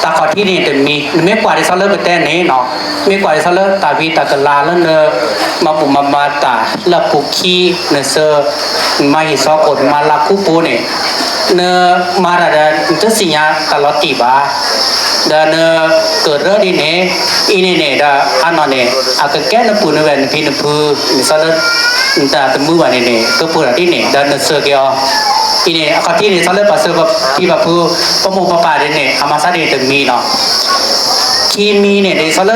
တၢ်ခီၣ်ထံးန့ၣ်တမံၤ, နမ့ၢ်ကွၢ်ဒ်သိးလၢပတဲန့ၣ်နီၤ, မ့ၢ်ကွၢ်ဒ်သိးလၢတၢ်ဝံတၢ်ကလၤလၢန မၤဘူၣ်မၤဘါတၢ်လၢအပူၤခံ, နဆှၢ နမၤဟံၣ်စီကိၣ် နမၤလၤခူပူၤန့ၣ် နမၤတၢ်ဒီး နတသ့ၣ်ညါတၢ်လီၤတံၢ်ဘၣ်. ဒီးနကရၢဒ်န့ၣ်, အံၤန့ၣ်န့ၣ်ဒီး အနီၢ်န့ၣ် အကကဲနပုၢ်နဝဲၢ်နဖံနဖု ဒ်သိးလၢ နတၢ်တမုာ်ဘၣ်န့ၣ်န့ၣ် ကပၢၢ်ထီၣ်ဒ်န့ၣ် ဒီးနဆှၢက့ၤအီၤ. အံၤန့ၣ် အခီၣ်ထံးန့ၣ် ဒ်သိးလၢပှၤဆှၢပဖံပဖု ပမိၢ်ပပၢ်ဒ်န့ၣ် အမၤဆါဒ်န့ၣ်တမံၤနီၤ. ခံမံၤန့ၣ် ဒ်သိးလၢ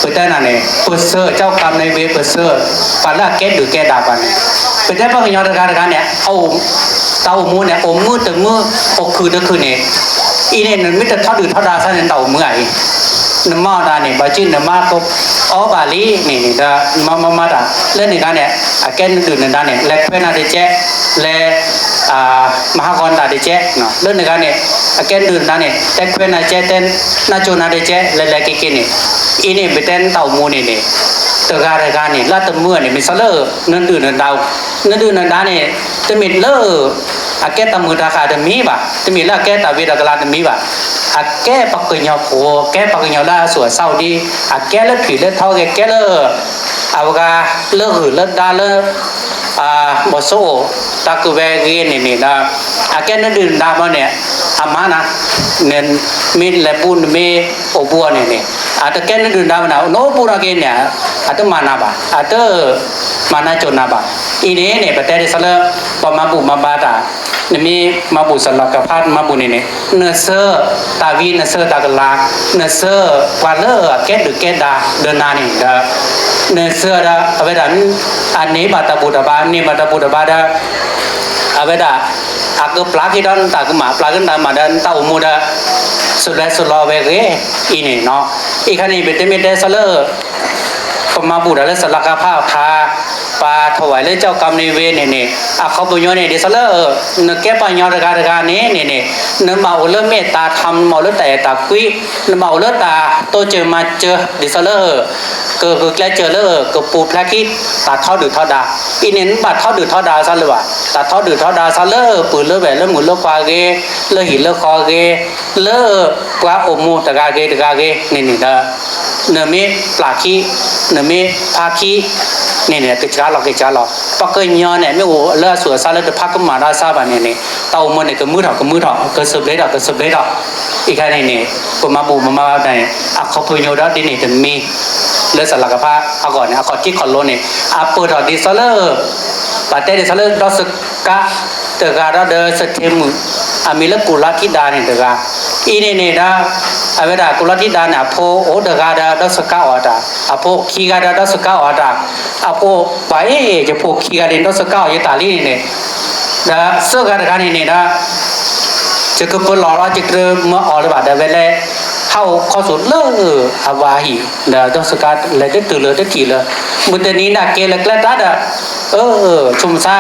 ပတဲနၤန့ၣ် ပဆှၢကၠီကၤမနၤဝ့ၤ ပဆှၢ ပှၤလၢအကဲဒုၣ်ကဲဒါပှၤန့ၣ်, ပတဲပှၤကညီတဂၤတဂၤန့ၣ် တၢ်အိၣ်မူန့ၣ် အိၣ်မုာ်တမုာ် အိၣ်ခုၣ်တခုၣ်န့ၣ်, အံၤန့ၣ် နမ့ၢ်တထီဒုၣ်ထီဒါဆါန့ၣ် တၢ်အိၣ်မုာ်ဧါအံၤ, နမၤအီၣ်တၢ်န့ၣ် ဘၣ်ဆၣ်နမၤအီၣ်ဘၣ်လံန့ၣ်န့ၣ်ဒီး နမၤမၤမၤတၢ် လၢန့ၣ်ဂၤန့ၣ် အကဲနဒုၣ်နဒါန့ၣ် လဲၤခွဲးနၤတကဲး, လဲၤ မၤဟးဂီၤနၤတကဲး, လၢန့ၣ်ဂၤန့ၣ် အကဲနဒုၣ်နဒါန့ၣ် တဲခွဲးနၤတကဲး တဲနၢ်ကၠိနၤတကဲး လဲၤလဲၤက့ၤက့ၤန့ၣ်, အံၤန့ၣ် ပတဲနတၢ်အိၣ်မူန့ၣ်န့ၣ် တဂၤတဂၤန့ၣ် လၢတမုာ်န့ၣ် မ့ၢ်စ့ၢ်လၢ နဒုၣ်နဒါ, နဒုၣ်နဒါန့ၣ် တမ့ၢ်လၢ အကဲတၢ်မုာ်တၢ်ဃၣ်တမံၤဘၣ်, တမ့ၢ်လၢအကဲတၢ်ဝံတၢ်ကလၤတမံၤဘၣ်, အကဲပှၤကညီဖိ, ကဲပှၤကညီလၢအသူၣ်အသးအိၣ်ဒံး, အကဲလၢဖံးလၢထီဂ့ၤ, ကဲလၢ အဝဲဂၤလၢဂုၢ်လၢဒါလၢ ဘီၣ်စိအိၣ် တၢ်ကဝဲဂ့ၤန့ၣ်န့ၣ်ဒီး အကဲနဒုၣ်နဒါမ့ၢ်န့ၣ် အမၤနၤ, နမ့ၢ်လဲၤဘူၣ် နမ့ၢ်အိၣ်ဘူၣ်အီၤန့ၣ်န့ၣ် အတကဲနဒုၣ်နဒါမ့ၢ်နၤ, နအိၣ်ဘူၣ်ထီၣ်က့ၤန့ၣ် အတမၤနၤဘၣ်, အတမၤနၢ်ကၠိနၤဘၣ်. အံၤန့ၣ်န့ၣ် ပတဲဒ်သိးလၢ ပှၤမၤဘူၣ်မၤဘါတၢ် နမ့ၢ်မၤဘူၣ်စလၢကဖး နမၤဘူၣ်န့ၣ်န့ၣ် နဆှၢတၢ်ဝံ နဆှၢတၢ်ကလၤ, နဆှၢပှၤလၢအကဲဒုၣ်ကဲဒါဒီးနၤန့ၣ်ဒီး နဆှၢဒီးအဝဲဒၣ် အန့ၢ်ဘၣ်တၢ်ဘူၣ်တၢ်ဘါ, န့ၢ်ဘၣ်တၢ်ဘူၣ်တၢ်ဘါဒီး အဝဲဒၣ် အကပျၢ်က့ၤဒီးနတၢ်ကမၣ်, ပျၢ်က့ၤနတၢ်ကမၣ်ဒီးနတၢ်အိၣ်မူဒီး စလဲစလီဝဲဂ့ၤ အံၤန့ၣ်နီၤ. အံၤခါန့ၣ် ပတဲမ့ၢ်တဲစ့ၢ်လၢ ပမၤဘူၣ်တၢ်လၢစလၢကဖးအခါ, ပှၤထီၣ်ဝဲလၢကၠီကၤမနံၤဝ့ၤန့ၣ်န့ၣ် အခီပညီန့ၣ် ဒ်သိးလၢ နကဲပှၤကညီတဂၤတဂၤန့ၣ်န့ၣ်န့ၣ် နမၤအိၣ်လၢမ့ၢ်တၢ်ထီ နမၤအိၣ်လၢတၢ်အဲၣ်တၢ်ကွံ, နမၤအိၣ်လၢတၢ်တိစၢၤမၤစၢၤ ဒ်သိးလၢ ကဂုာ်ကျဲးစၢးလၢကပူၤဖျဲးခံ တၢ်ထီဒုၣ်ထီဒါ, အံၤန့ၣ် နဘၣ်ထီဒုၣ်ထီဒါစ့ၢ်လၢၤဘၣ်, တၢ်ထီဒုၣ်ထီဒါစ့ၢ်လၢပုၢ်လၢဝဲၢ်လၢမုၣ်လၢခွါဂ့ၤ, လၢဟံၣ်လၢဃီဂ့ၤ, လၢပှၤအိၣ်မူတဂၤဂ့ၤတဂၤဂ့ၤန့ၣ်န့ၣ်ဒီး နမ့ၢ်ပျၢ်ခံ, နမ့ၢ်ဖးခံန့ၣ်န့ၣ် ကစှၤလီၤကစှၤလီၤ. ပှၤကညီန့ၣ် မ့ၢ်အိၣ်လၢအသူၣ်အသးလၢတဖးကမၣ်ဒီးစၢ်ဘၣ်န့ၣ်န့ၣ် တၢ်အိၣ်မူန့ၣ် ကမုာ်ထီၣ်ကမုာ်ထီၣ် ကစၢၢ်ဘျဲးထီၣ်ကစၢၢ်ဘျဲးထီၣ်. အံၤခါန့ၣ်န့ၣ် ပမၤဘူၣ်မၤဘါတၢ်န့ၣ် အခီပညီဒီးဒ်န့ၣ်တမံၤ လၢစလၢကဖးအဂီၢ်န့ၣ် အခီၣ်ထံးခီၣ်လိၤန့ၣ် အပၢၢ်ထီၣ်ဒ်သိးလၢ ပတဲဒ်သိးလၢဒီစကါတဂၤဒီးဒီးစထ့မုၣ် အမံၤလၢကူလါထံဒါန့ၣ်တဂၤ, အံၤန့ၣ်န့ၣ်ဒီး အဝဲဒၣ်ကူလါထံဒါန့ၣ် အဖိအိၣ်တဂၤဒီးဒီစကါအီၣ်တၢ်, အဖိခံဂၤဒီးဒီစကါအီၣ်တၢ်, အဖိပှၤအ့ၣ် ယဖိခံဂၤန့ၣ် ဒီစကါအီၣ်ယတၢ်လံန့ၣ်န့ၣ်, ဒီးသၢဂၤတဂၤန့ၣ်န့ၣ်ဒီး ယကပလီၢ်လီၤ ယကတမၢအီၣ်လၢၤဘၣ် ဒီးဝဲလဲၤ ဟးအိၣ်ခီၣ်ဆိးလၢအဝၤဟံၣ် ဒီးဒီစကါလဲၤတတုၤလၢတထံၣ်လၢ မုၢ်တနံၤန့ၣ်က့ၤလၢကျဲတၢ်ဒီး အၢ ဆိမိၣ်ဆါ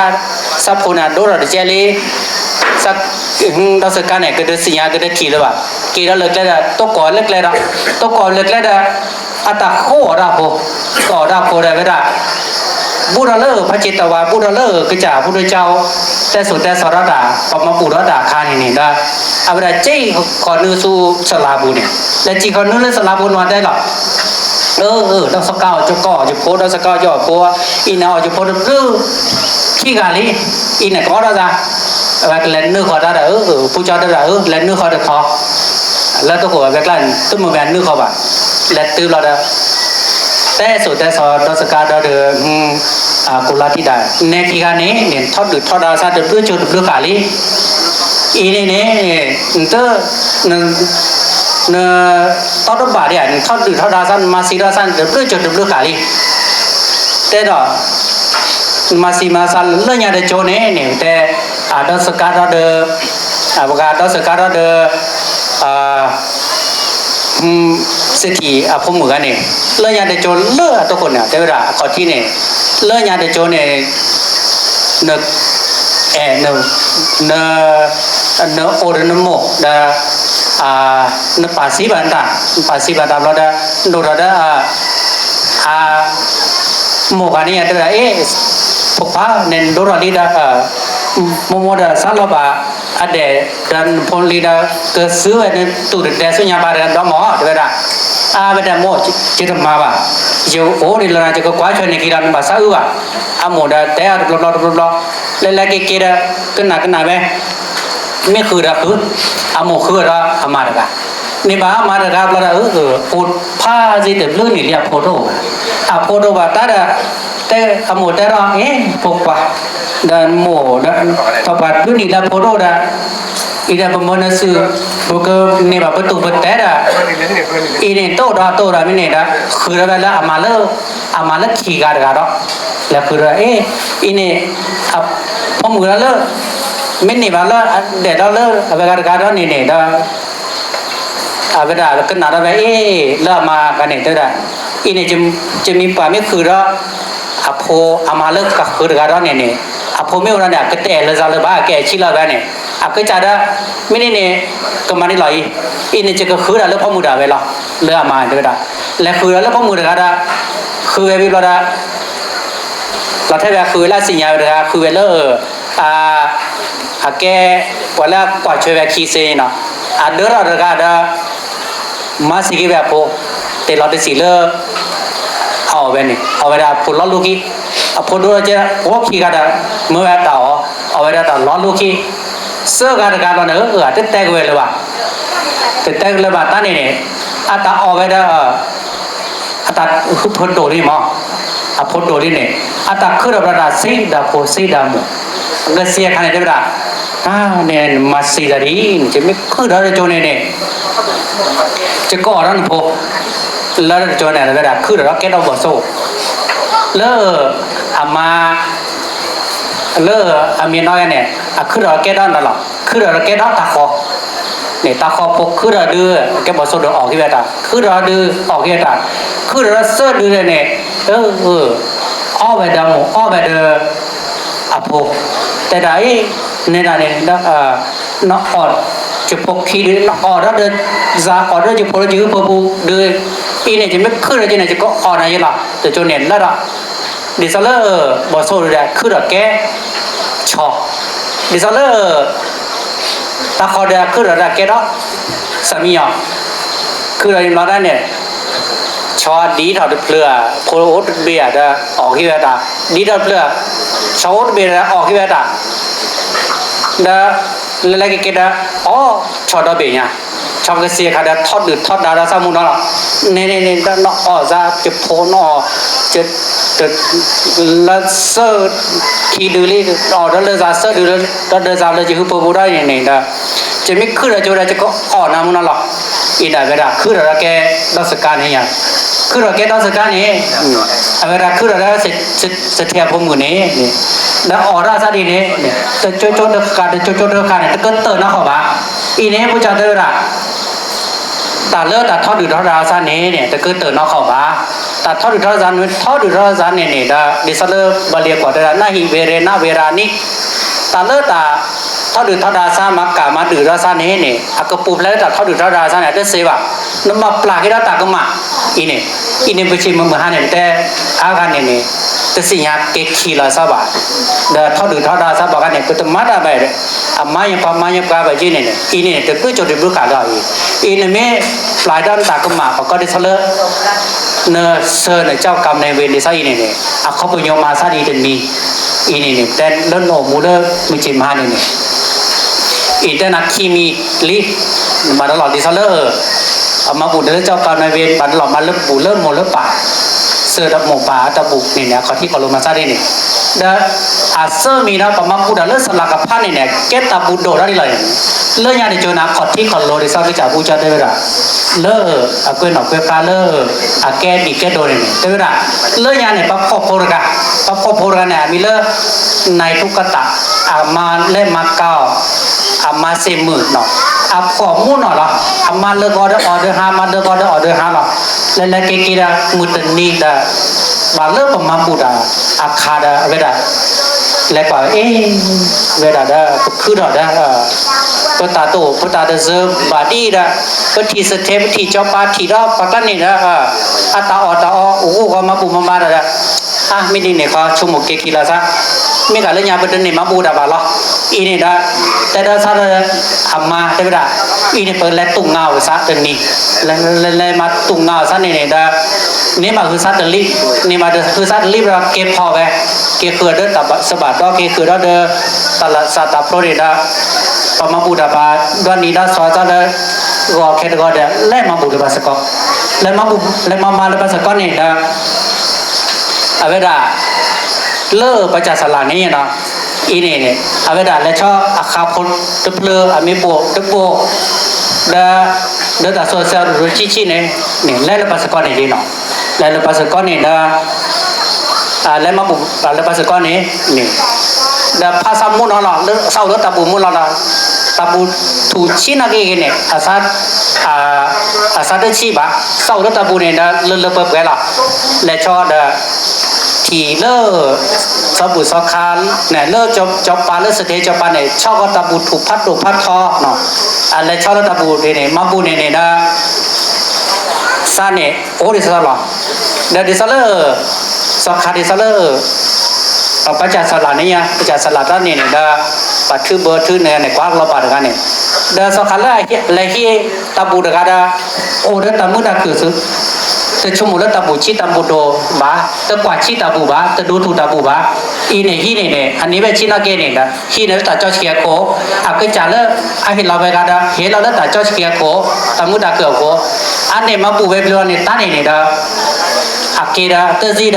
ဆၣ်ဖိန့ၣ်ဒိၣ်ထီၣ်တကဲလံ, ဒီစကါန့ၣ် ကတသ့ၣ်ညါကတထံၣ်လၢၤဘၣ်, က့ၤဒီးလၢကျဲဒီး တိကိးလၢကျဲဒီး တိကိးလၢကျဲဒီး အတၢ်ဃိအီၣ်တၢ်ဖိ, အီၣ်တၢ်ဖိဒီးဝဲဒၣ် ဘူးထီၣ်လၢဖါဆံးတဝါ ဘူးထီၣ်လၢကစၢ်ဖိဒိၣ်ကၠီ တဲစိၤတဲစီၤဒီးတၢ် ပှၤမၤဘူၣ်ဒီးတၢ်အခါန့ၣ်န့ၣ်ဒီး အဝဲဒၣ်စံၣ်ဃီၤနုဆူစလါပူၤန့ၣ် လဲၤစံၣ်ဃီၤနုလၢစလါပူၤန့ၣ်တဲလီၤ, အၢ ဒီစကါအီၣ်ကီအီၣ်ယဖိ ဒီစကါအီၣ်ကီအီၣ်ဖိ, အံၤန့ၣ်အီၣ်ယဖိတဘျုး ခံဂၤလံ, အံၤန့ၣ်ကီဒီးသး, အဝဲကလဲၤနုာ်ဃီၤတၢ်ဒီး အၢ ဖုကၠီတဲဒီး အၢ လဲၤနုာ်ဃီၤတခီ လၢတကိးဝဲကျါန့ၣ် တမ့ၢ်ဝဲနုာ်ဃီၤဘၣ်, လဲၤတုၤဘျီဒီး တဲစိၤတဲစီၤဒီစကါဒီး ကူလါထံဒါ နဲခံဂၤန့ၣ် နထီဒုၣ်ထီဒါစၢ်တဘျုးကၠိတဘျုးဃာ်လံ, အံၤန့ၣ်န့ၣ် နတ န တီတဘၣ်ဒံးဧါ နထီဒုၣ်ထီဒါစၢ် နမၤစံးဒီးစၢ်န့ၣ် တဘျုးကၠိတဘျုးဃာ်လံ, တဲဒီး မၤစံးမၤစၢ်လၢညါတကၠိန့ၣ်န့ၣ် တဲ အဒီစကါထီၣ်ဒီး အပှၤဒီစကါထီၣ်ဒီး စထံၣ်အဖိမုၣ်ဂၤန့ၣ် လၢညါတကၠိလၢအတခိၣ်န့ၣ် တဲဝဲဒၣ်အခီၣ်ထံးန့ၣ် လၢညါတကၠိန့ၣ် န အဲ န နအိၣ်ဒီးနမိၢ်ဒီး နပာ်စံးဘၣ်နတၢ် နပာ်စံးဘၣ်တၢ်ဘျီဒီး နဒိၣ်ထီၣ်ဒီး အမိၢ်ဂၤန့ၣ်ယတဲဝဲဒၣ် အ့ ဖိခွါန့ၣ် နဒိၣ်ထီၣ်လံဒီး မိၢ်မိၢ်ဒီးစးလီၤဘၣ်အဒဲးဒီးနဖိလံဒီး ကစုဝဲနတူၢ်တဒဲဆူညါဘၣ်ဒီး ဒီမီၢ်တဲဝဲဒၣ် အဝဲဒၣ်မိၢ် ယတမၤဘၣ် ယအိၣ်ဒံးလၢနၤ ယကကွၢ်ထွဲန့ၢ်က့ၤဒီး နဘၣ်စးအုးဘၣ် အမိၢ်ဒီးတဲအီၤတဘျီဘျီတဘျီဘျီ လဲၤလဲၤက့ၤက့ၤဒီး ကနၣ်ကနၣ်ဝဲ မ့ၢ်ဃုာ်ဒီးဃုာ် အမိၢ်ဃုာ်ဒီးအမါတဂၤ န့ၢ်ဘၣ်အမါတဂၤဘျီဒီး အိၣ်ဖးစ့တဘျုးနံၣ်လံ အဖိတအိၣ်ဘၣ် အဖိတအိၣ်ဘၣ်တၢ်ဒီး တဲအမိၢ်တဲဒီး အ့ ဖိခွါ ဒီးမိၢ်ဒီး ပှၤတဘျုးနံၣ်လၢအဖိတအိၣ်ဒီး အံၤဒီးပမၢနစု ပကန့ၢ်ဘၣ်ပတူၢ်ပတဲဒီး အံၤန့ၣ်တအိၣ်ဒီးတအိၣ်ဒီးမ့ၢ်န့ၣ်ဒီး ဃုာ်ဒီးဝဲလၢအမါလၢ အမါလၢခံဂၤတဂၤဒီး လဲၤဃုာ်ဒီး အ့ အံၤန့ၣ် အဖိမုၣ်ဒီးလၢ မ့ၢ်န့ၢ်ဘၣ်လၢအဒဲးဒီးလၢအဝဲဂၤတဂၤဒီးန့ၣ်န့ၣ်ဒီး အဝဲဒၣ်ကနၣ်ဒီးဝဲ အ့ လၢအမါဂၤန့ၣ်တဲဝဲဒၣ် အံၤန့ၣ် ယမ့ၢ်ပှၤမ့ၢ်ဃုာ်ဒီး အဖိအမါလၢကဃုာ်တဂၤဒီးန့ၣ်န့ၣ် အဖိမ့ၢ်အိၣ်ဒီးန့ၣ် အကတဲာ်လၢစၢလၢၤဘၣ် အကဲအဆံးလီၤဝဲန့ၣ် အကစၢ်ဒီး မ့ၢ်န့ၣ်န့ၣ် ကမၤန့ၢ်လီၤအံၤ အံၤန့ၣ် ယကဃုာ်ဒီးလၢဖိမုၣ်ဒၣ်ဝဲလီၤ လၢအမါတဲဝဲဒၣ် လဲၤဃုာ်ဒီးလၢဖိမုၣ်တဂၤဒီး ဃုာ်ဝဲဝံၤဘျီဒီး လီၤထဲဝဲဃုာ်ဝဲလၢအစံၣ်ညါဝဲတဂၤ ဃုာ်ဝဲလၢ အ အကဲ ပှၤလၢအကွၢ်ထွဲဝဲခံစ့န့ၣ်နီၤ အဒၢထီၣ်တဂၤဒီး မၤစံးက့ၤဝဲအဖိ တဲလီၤတစံးလၢ အအီၣ်ဝဲန့ၣ် အီၣ်ဝဲဒၣ်အဖိလီၤလူၤခံ အဖိဒိၣ်ကဲ အိၣ်ခံဂၤဒီး မၢဝဲတၢ်အီၣ် အီၣ်ဝဲဒၣ်တၢ်လီၤလူၤခံ သၢဂၤတဂၤလီၤန့ၣ် တတဲက့ၤဝဲလၢၤဘၣ် တတဲက့ၤလၢၤဘၣ်တၢ်န့ၣ်န့ၣ် အတၢ်အီၣ်ဝဲဒီး အတၢ်ဟူးဖိဒိၣ်လံမး အဖိဒိၣ်လံန့ၣ် အတၢ်ခုထီၣ်ဘၣ်တၢ်စံးဒီးဖိစံးဒီးမိၢ် ကစံးအခါန့ၣ်တဲဝဲဒၣ် နမၤစံးတၢ်ဒ်အံၤ ယမ့ၢ်ခုထီၣ်တကၠိန့ၣ်န့ၣ် ယကအီၣ်ဒီးနဖိ လၢတကၠိန့ၣ် တဲဝဲဒၣ်ခုထီၣ်ဒီးကဲထီၣ်ဘီၣ်စိ လၢ အမါ လၢအမံၤနီၢ်ဂၤန့ၣ် အခုၣ်ထီၣ်ကဲထီၣ်နၤလီၤ ခုၣ်ထီၣ်ကဲထီၣ်တၢ်ဃီ န့ၣ် တၢ်ဃီဖိခုၣ်ထီၣ်ဒုး ကဲဘီၣ်စိဒုးအီၣ်က့ၤဝဲတၢ် ခုၣ်ထီၣ်ဒုးအီၣ်က့ၤဝဲတၢ် ခုၣ်ထီၣ်ဒီးသၢဒုးန့ၣ် အီၣ်ဝဲဒီးမိၢ်အီၣ်ဝဲဒီး အဖိ တဲဒၣ်အံၤ နဲဒၣ်န့ၣ် နအီၣ် ယဖိခံဒုး နအီၣ်ဒီး စးအီၣ်ဒီးယဖိလၢယဟုဖၢပူၤဒုး အံၤန့ၣ် ယမ့ၢ်ခုၣ်ထီၣ်က့ၤန့ၣ် ယကအီၣ်နၤယလီၤ တကၠိန့ၣ်လၢဒီး ဒ်သိးလၢ ဘီၣ်စိဒုးဒီး ခုၣ်ထီၣ်ကဲ ဆီ ဒ်သိးလၢ တၢ်ဃီဒီး ခုၣ်ထီၣ်ဒီးကဲထီၣ် စမံယီၤ ခုၣ်ထီၣ်ယံၤဘျီဒၣ်န့ၣ် ဆီဒ်ထီၣ်တဖျၢၣ်ဧါ ဖိအိၣ်တဘ့ၣ်ဧါဒီး အီၣ်က့ၤဝဲတၢ် ဒ်ထီၣ်တဖျၢၣ် ဆီအိၣ်တဘ့ၣ်ဒီး အီၣ်က့ၤဝဲတၢ် ဒီး လဲၤလဲၤက့ၤက့ၤဒီး အီၣ် ဆီဒီဘ့ၣ်ညါ ဆီကစံးအခါဒီး ထီဒုၣ်ထီဒါဒီးသးမူနီၤလီၤ န့ၣ်န့ၣ်န့ၣ် နအီၣ်စး ယဖိနအီၣ် လၢသၢ ခံဒုးလံ အီၣ်ဒီးလၢစးသၢဒုးလၢ ဒီးစးလၢယဟုဖၢပူၤဒီးန့ၣ်န့ၣ်ဒီး ယမ့ၢ်ခုၣ်ထီၣ်ကၠိဒီး ယကအီၣ်နၤမူနီၤလီၤ အံၤဒၣ်ဝဲဒၣ် ခုၣ်ထီၣ်ဒီးကဲ ဒီးစကါန့ၣ်ယါ ခုၣ်ထီၣ်ကဲဒီးစကါန့ၣ် အဝဲဒၣ်ခုၣ်ထီၣ်ဒီး စထံၣ်အဖိမုၣ်န့ၣ် ဒီးအီၣ်ဒီးစးဒ်န့ၣ် တကၠိကၠိတဃၣ် တကၠိကၠိတဃၣ်န့ၣ် တကတၢၢ်နီၢ်ဃီဘၣ် အံၤန့ၣ် ဖိကၠီတဲဝဲဒၣ် တၢ်လၢတၢ်ထီဒုၣ်ထီဒါစးန့ၣ်န့ၣ် တကတၢၢ်နီၢ်ဃီဘၣ်. တၢ်ထီဒုၣ်ထီဒါစးန့ၣ် ထီဒုၣ်ထီဒါစးန့ၣ်န့ၣ်ဒီး ဒ်သိးလၢဘၣ်လံၤအကွၢ်တဲဒၣ် နဟံၣ်ဝ့ၤရ့ နဝ့ၤရၤနံ တၢ်လၢတၢ်ထီဒုၣ်ထီဒါစး မၤကၣ်မၤဒုၣ်ထီဒါစးန့ၣ်န့ၣ် အကပူၤဖျဲးလၢတၢ်ထီဒုၣ်ထီဒါစးန့ၣ် အတသ့ဘၣ်. နမၤပျၢ်က့ၤဒီးတၢ်ကမၣ် အံၤန့ၣ် အံၤန့ၣ် ပစံးမုၢ်မုၢ်ဟါန့ၣ် ပတဲအါဂၤန့ၣ်န့ၣ် တသ့ၣ်ညါက့ၤခံလီၤစၢ်ဘၣ်. ဒီးထီဒုၣ်ထီဒါစးဘၣ်ဂၤန့ၣ် ပတမၤတၢ်ဘၣ်ဒီး အမါယပှၤမါယပှၤဘၣ်ယ့ၢ်န့ၣ်န့ၣ် အံၤန့ၣ် တဘျုးကၠိတဘျုးဃာ်လၢအံၤ အံၤနမ့ၢ်ပျၢ်ဒီးနတၢ်ကမၣ် ပှၤကီဒ်သိးလၢ နဆၢနကၠီကၤမနၤဝ့ၤ ဒ်သိးအံၤန့ၣ်န့ၣ် အခီပညီမၤစးဒ်တမံၤ အံၤန့ၣ်န့ၣ် တဲလၢနအိၣ်မူလၢမုၢ်ဆ့ၣ်မဟါန့ၣ်န့ၣ် အံၤတဲနၤခံမံၤလံ နဘၣ်တလီၤဒ်သိးလၢ အမၤဘူၣ်တၢ်လၢကၠီကၤမနၤဝ့ၤ ဘၣ်တလီၤမၤလၢဘူၣ်လၢမိၢ်လၢပၢ် စၢၤဒီးမိၢ်ပၢ်အတၢ်ဘူၣ်န့ၣ်န့ၣ် အခီၣ်ထံးခီၣ်လိၤမၤစးဒ်န့ၣ် ဒီးအသၢမံၤဒီး ပမၤဘူၣ်တၢ်လၢစလၢကဖးန့ၣ်န့ၣ် ကဲတၢ်ဘူၣ်ဒိၣ်ထီၣ်ဒ်လီၤန့ၣ် လၢညါန့ၣ် ကၠိနၤ ခီၣ်ထံးခီၣ်လိၤဒ်သိးကစၢ်ပူကၠီတဲဝဲဒၣ်, လၢအကွဲးနီၣ်ကွဲးဃါလၢ အကဲဒံၣ်ကဲဒိးန့ၣ်န့ၣ် တဲဝဲဒၣ်, လၢညါန့ၣ် ပှၤဖှီၣ်ဖိတဂၤ, ပှၤဖှီၣ်ဖိတဂၤန့ၣ် အမံၤလၢ နၢ်ထူကတၣ်, အမၤလဲၤမၤကၤအီၤ, အမၤစ့ၢ်မုာ်နီၤ, အဖှီၣ်မူနီၢ်လီၤ, အမၤလၢဂီၤဒီးအီၤဒၢဟါ, မၤလၢဂီၤဒီးအီၤဒၢဟါလီၤ, လဲၤလဲၤက့ၤက့ၤဒီး မုၢ်တနံၤဒီး ဘၣ်လၢပမၤဘူၣ်တၢ်အခါဒီး အဝဲဒၣ် လဲၤကွၢ်အ့ၣ် ဝဲဒၣ်ဒီး ပခုထီၣ်ဒီး ပတၢ်တအိၣ် ပတၢ်တစၢၤဘၣ်ဒ်ဒီး ပထံၣ်စထဲ ပထံၣ်ကၠီၤပၤထံၣ်ဒီး ပှၤကျါန့ၣ်ဒီး အတၢ်အီၣ်တၢ်အီ အိၣ်ဂီၢ်ဂီၢ်မၤဘူၣ်မၤဘါဒီး အါ မ့ၢ်ဒ်န့ၣ်ဃီ ဆိကမိၣ်က့ၤခံလီၤသး, မ့ၢ်ဂ့ၤလၢညါပတန့ၢ်မၤဘူၣ်တၢ်ဘၣ်လီၤ. အံၤန့ၣ်ဒီး တဲဒီးသးဒီး အမါတဲဝဲဒၣ်, အံၤန့ၣ်ပလဲၤတူၢ်ငါအီၤဝဲသးတနံၤ, လဲၤ လဲၤ လဲၤမၤတူၢ်ငါအီၤသးန့ၣ်န့ၣ်ဒီး န့ၢ်ဘၣ်ဟုသးတလံ, န့ၢ်ဘၣ်ဟုသးတလံဒီး က့ၤဖီၣ်ဝဲ, က့ၤဃုာ်ဒီးတၢ်စၢဘၣ်ဒီး က့ၤဃုာ်ဒီးဒီး တၢ်လၢစၢ်တၢ်ဖျိန့ၣ်ဒီး ပှၤမၤဘူၣ်တၢ်ဘၣ် ဒွးနံၤဒွးသီသးလၢ ဂီၤခဲတဂီၤဒီး လဲၤမၤဘူၣ်လၢၤဘၣ်စ့ၢ်ကီး, လဲၤမၤဘူၣ် လဲၤမၤမၤလၢၤဘၣ်စ့ၢ်ကီးန့ၣ်ဒီး အဝဲဒၣ် လၢပှၤစၢ်စလၢ်န့ၣ်နီၤ, အံၤန့ၣ် အဝဲဒၣ်လဲၤဆီအခါဖိတဖျၢၣ် အမ့ၢ်ဘိၣ်တဘိၣ် ဒီး ဒီးတၢ်စိၤဆၢတရူးဆံးဆံးန့ၣ် န့ၣ် လဲၤလၢၤဘၣ်စ့ၢ်ကီးန့ၣ်လံနီၤ, လဲၤလၢၤဘၣ်စ့ၢ်ကီးန့ၣ်ဒီး လဲၤမၤဘူၣ်လၢၤဘၣ်စ့ၢ်ကီးန့ၣ် န့ၣ် ဒီးဖးသးမူနီၤလီၤ လၢသးအိၣ်လၢတၢ်ဘူၣ်မူလီၤဒီး တၢ်ဘူၣ်ထူၣ်ဆံးနီၢ်က့ၤက့ၤန့ၣ် အသး အသးတဆံးဘၣ်, သးအိၣ်လၢတၢ်ဘူၣ်န့ၣ်ဒီး လၢလၢပှဲၤပှဲၤလီၤ, လဲၤဆီဒီး ထံၣ်လၢ စီၤဘူၣ်စီၤခါန့ၣ် လၢကၠီၤပၤလၢစထ့ကၠီၤပၤန့ၣ် ဆီဃီတၢ်ဘူၣ်ထူၣ်ဖးဒိၣ်ဖးထီနီၤ, အလဲၤဆီလၢတၢ်ဘူၣ်န့ၣ်န့ၣ် မၤဘူၣ်န့ၣ်န့ၣ်ဒီး သးန့ၣ် အိၣ်ဒ်သိးလီၤ, ဒီးဒ်သိးလၢ စီၤခါဒ်သိးလၢ ပှၤစၢ်စလၢ်န့ၣ်ယါ ပှၤစၢ်စလၢ်တၢ်န့ၣ်န့ၣ်ဒီး ပှၤထုးဘၢထုးန့ၣ်န့ၣ် ကွၢ်လီၤဘၣ်တဂၤန့ၣ်, ဒီးစီၤခါလၢလဲၤဟံးတၢ်ဘူၣ်တဂၤဒီး အိၣ်ဒီးတၢ်မုာ်တၢ်ခုၣ်သု, တဆိကမိၣ်လၢတၢ်ဘူၣ်ဆံးတၢ်ဘူၣ်ဒိၣ်ဘၣ်, တကွၢ်ဆံးတၢ်ဘူၣ်ဘၣ်, တဒိးထူၣ်တၢ်ဘူၣ်ဘၣ်, အံၤန့ၣ်ဟံးန့ၢ်န့ၣ် အန့ၢ်ဝဲဆံးနီၢ်က့ၤန့ၣ်ဒီး ဟံးန့ၢ်လၢတၢ်ကၠီဆှံအခိၣ်, အကစၢ်လၢအဟ့ၣ်လီၤဝဲဂၤဒီး ဟ့ၣ်လီၤလၢတၢ်ကၠီဆှံအခိၣ်, တၢ်မုာ်တၢ်ခုၣ်အခိၣ်, အန့ၢ်မၤဘူၣ်ဝဲဘျီန့ၣ်တၢ်န့ၣ်န့ၣ်ဒီး အက့ၤဒီးတၢ်သံဒီး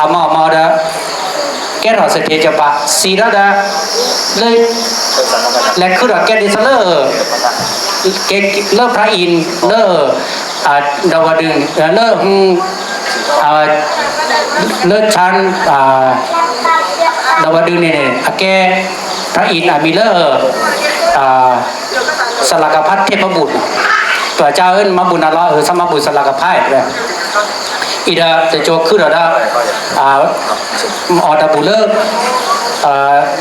အမၤအီၣ်မၤအီၤဒီး ကဲထီၣ်စထ့ကၠီၤပၤ စံးထီၣ်ဒီး လၢ လဲၤခုထီၣ်ကဲဒ်သိးလၢ ကဲလၢဖရၣ်အံၤလၢ ဒီဝၤဒုး လၢ လၢဆၣ် ဒီဝၤဒုးန့ၣ် အကဲ ဖရၣ်အံၤအမံၤလၢ စလၢကဖးထဲမၤဘူၣ်, ပှၤကၢ်ဧၢ နမၤဘူၣ်နၤလီၤ စၢ်မၤဘူၣ်စလၢကဖးတဲဝဲ အံၤဒီးတကၠိၤခုထီၣ်ဒီး အီၣ်တၢ်ဘူၣ်လၢ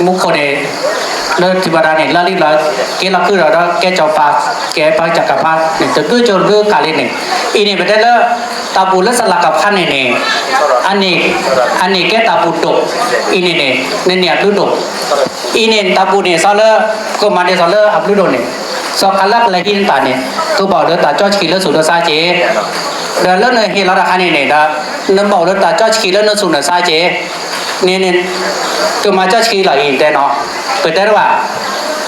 မူခိၣ်န့ၣ် လၢထံဘၣ်တၢ်န့ၣ် လၢလံလီၤ ကဲလီၤခုထီၣ်ဒီး ကဲကၠီၤပၤ ကဲပှၤကၢ်ကဖးန့ၣ် တဘျုးကၠိၤတဘျုးကၢ်လံန့ၣ် အံၤန့ၣ် ပတဲလၢ တၢ်ဘူၣ်လၢစလၢကဖးန့ၣ်န့ၣ် အန့ၣ် အန့ၣ်ကဲတၢ်ဘူၣ်ဒိၣ် အံၤန့ၣ်န့ၣ် နန့ၢ်အဘျုးဒိၣ် အံၤန့ၣ် တၢ်ဘူၣ်န့ၣ် သးလၢ ပကမၤဒ်သိးလၢအဘျုးဒိၣ်န့ၣ် စီၤခါလၢကလဲၤဟံးနတၢ်န့ၣ် ကဘၣ်အိၣ်လၢတၢ်ကၠီဆှံလၢသူၣ်လၢသးက့ၤ ဒီးလၢနဟ့ၣ်လီၤတၢ်ခါန့ၣ်န့ၣ်ဒီး နဘၣ်အိၣ်လၢတၢ်ကၠီဆှံလၢနသူၣ်နသးက့ၤ န့ၣ်န့ၣ် ကမၤကၠီဆှံလီၤအံၤတဲနီၤ ပတဲတဘၣ်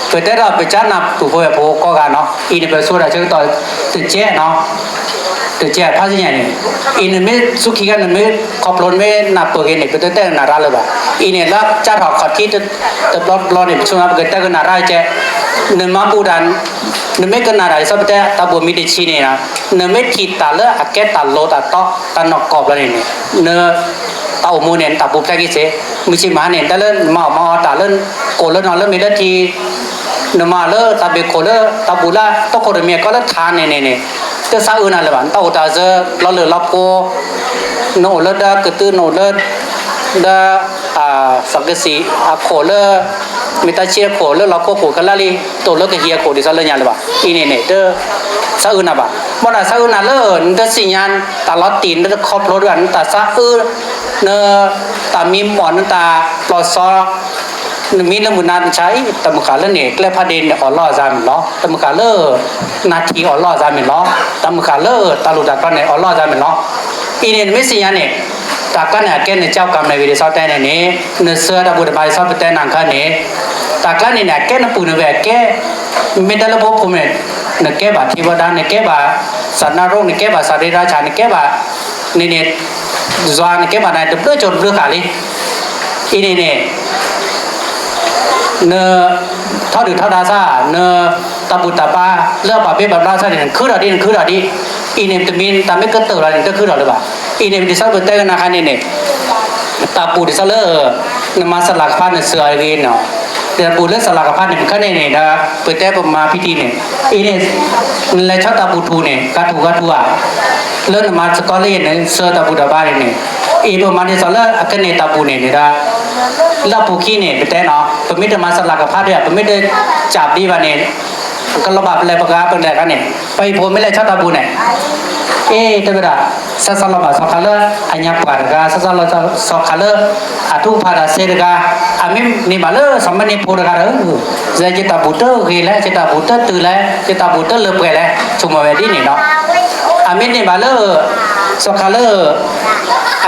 ပတဲဒီးပကနၢ်ပၢၢ်ဖိဝဲဖိကိးဂၤနီၤ အံၤန့ၣ် ပဆိဒၣ်ဆၢကတီၢ်တကဲနီၤ တကဲဖးစ့ၢ်ညါန့ၣ် အံၤနမ့ၢ်သူခံဂၤနမ့ၢ်ခီဖျိနမ့ၢ်နၢ်ပၢၢ်ဂ့ၤန့ၣ် ပတတဲကနၣ်ရၢလၢၤဘၣ် အံၤန့ၣ်လၢကၢ်ထီၣ်ခီၣ်ထံးတဘျီတဘျီန့ၣ် ပဆိကမိၣ်ပကတဲကနၣ်ရၢကဲ နမၤဘူၣ်တၢ် နမ့ၢ်ကနၣ်တၢ်ဒ်သိးပတဲတၢ်ဘူၣ်မံၤတဆံန့ၣ် နမ့ၢ်ထံၣ်တၢ်လၢအကဲတၢ်လိၤတၢ်တီတၢ်နီၢ်ကီၢ်ဘျီန့ၣ်န့ၣ် န တၢ်အိၣ်မူန့ၣ် နတၢ်ပူၤဖျဲးက့ၤစ့ၢ် မုၢ်ဆ့ၣ်မဟါန့ၣ် တၢ်လၢနမၤအီၣ်မၤအီတၢ်လၢ ကိၣ်လၢနီၢ်လၢမ့ၢ်လၢထံ နမၤလၢတၢ်ဘ့ၣ်ခိၣ်လၢတၢ်ဘူၣ်လၢ တခိၣ်တမံၤကီလၢထးန့ၣ်န့ၣ်န့ၣ် တသးအုးနၤလၢၤဘၣ် နတၢ်အိၣ်တၢ်စၢလီၤလၢလီၤဖိ နအိၣ်လၢဒၢကသုး နအိၣ်လၢ ဒၢ သးကစံးအခိၣ်လၢ မ့ၢ်တၢ်ဆံအခိၣ်လၢလီၤခိၣ်ခိၣ်ကလၢလံ တအိၣ်လၢကဟံးအခိၣ်ဒ်သိးလၢညါလၢၤဘၣ် အံၤန့ၣ်န့ၣ် တသးအုးနၤဘၣ် ဘၣ်နသးအုးနၤလၢ နတသ့ၣ်ညါ တၢ်လီၤတံၢ် နတခီဖျိတဘၣ် နတၢ်သးအုး နတၢ်မံမီၢ် နတၢ်ပျီၢ်စီ နမံလၢမုၢ်နၤနဆါအံၤ တၢ်မုၢ်ဃၢ်လၢန့ၣ် ကျဲဖးဒ့န့ၣ် အီၣ်လီၤအသးမ့ၢ်လီၤ တၢ်မုၢ်ဃၢ်လၢ နၢ်ထံအီၣ်လီၤအသးမ့ၢ်လီၤ တၢ်မုၢ်ဃၢ်လၢ တၢ်လိၣ်တၢ်ကျီန့ၣ် အီၣ်လီၤအသးမ့ၢ်လီၤ အံၤန့ၣ် နမ့ၢ်သ့ၣ်ညါန့ၣ် တၢ်ကျါန့ၣ် အကဲနကၠီကၤမနၤဝံၤ ဒ်သိးတဲန့ၣ်န့ၣ် နစၢၤတၢ်ဘူၣ်တၢ်ဘါ ဒ်သိးပတဲနၤခါန့ၣ် တၢ်ကျါန့ၣ်န့ၣ် အကဲနပုၢ်နဝဲၢ် အကဲ မ့ၢ်တဲလၢဖိဖိမ့ၢ် နကဲဘၣ်ထံဝဲဒၣ် နကဲဘၣ် စၢ်နါရိ နကဲဘၣ်စၢ်ရ့ရါဆၣ် နကဲဘၣ် န့ၣ်န့ၣ် ယွၤ နကဲဘၣ်နၤ တဘျုးကၠိတဘျုးဃာ်လံ အံၤန့ၣ်န့ၣ် န ထီဒုၣ်ထီဒါစၢ် နတၢ်ဘူၣ်တၢ်ဘါလၢပှၤဘ့ၣ်ပှၤဘျါစၢ်န့ၣ် နခုထီၣ်ဒံး နခုထီၣ်ဒံး, အံၤန့ၣ် တမ့ၢ်တၢ်မ့ၢ်ကတၢၢ်လီၤန့ၣ် တခုထီၣ်လၢၤဘၣ်. အံၤန့ၣ် ဒ်သိးပတဲကနၣ်ခါန့ၣ်န့ၣ် တၢ်ဘူၣ်ဒ်သိးလၢ နမၤစလၢကဖးနစၢၤအဂ့ၤနီၤ, တၢ်ဘူၣ်လၢစလၢကဖးန့ၣ် မ့ၢ်ခဲန့ၣ်န့ၣ်ဒီး ပတဲပမၤဖံးတံၢ်န့ၣ်, အံၤန့ၣ် နလဲၤဆီတၢ်ဘူၣ်ထူၣ်န့ၣ် ကထူၣ်ကထူၣ်ဧါ, လၢနမၤစ့ၢ်ကီးလၢယဲန့ၣ် စၢၤတၢ်ဘူၣ်တၢ်ဘါန့ၣ်န့ၣ်, အံၤပမၤဒ်သိးလၢအကန့ၢ်တၢ်ဘူၣ်န့ၣ်န့ၣ်ဒီး လၢအပူၤခံန့ၣ် ပတဲနီၤ ပမ့ၢ်တမၤစလၢကဖးဒီး ပမ့ၢ်တစၢ်ဒံးဘၣ်န့ၣ် ကလီၤဘၣ်ပလဲၤပဂၤပလဲၤခါန့ၣ် ပှၤဟံၣ်ဖိမ့ၢ်လဲၤဆီတၢ်ဘူၣ်န့ၣ်, အ့ တဲဝဲဒၣ် စၢ်စၢ်လီၤဘၣ်စီၤခါလၢအညါပှၢ်တဂၤ, စၢ်စၢ်လီၤဘၣ်စီၤခါလၢအထူးဖးတၢ်စ့တဂၤ, အမ့ၢ်န့ၢ်ဘၣ်လၢစီၤမ့ၢ်န့ၢ်ဖိတဂၤဒီး ယတၢ်ဘူၣ်တဂ့ၤလဲၣ်, ယတၢ်ဘူၣ်တတုၤလဲၣ်, ယတၢ်ဘူၣ်တလၢပှဲၤလဲၣ်, ဆိကမိၣ်ဝဲဒ်န့ၣ်ဒီး အမ့ၢ်န့ၢ်ဘၣ်လၢ စီၤခါလၢ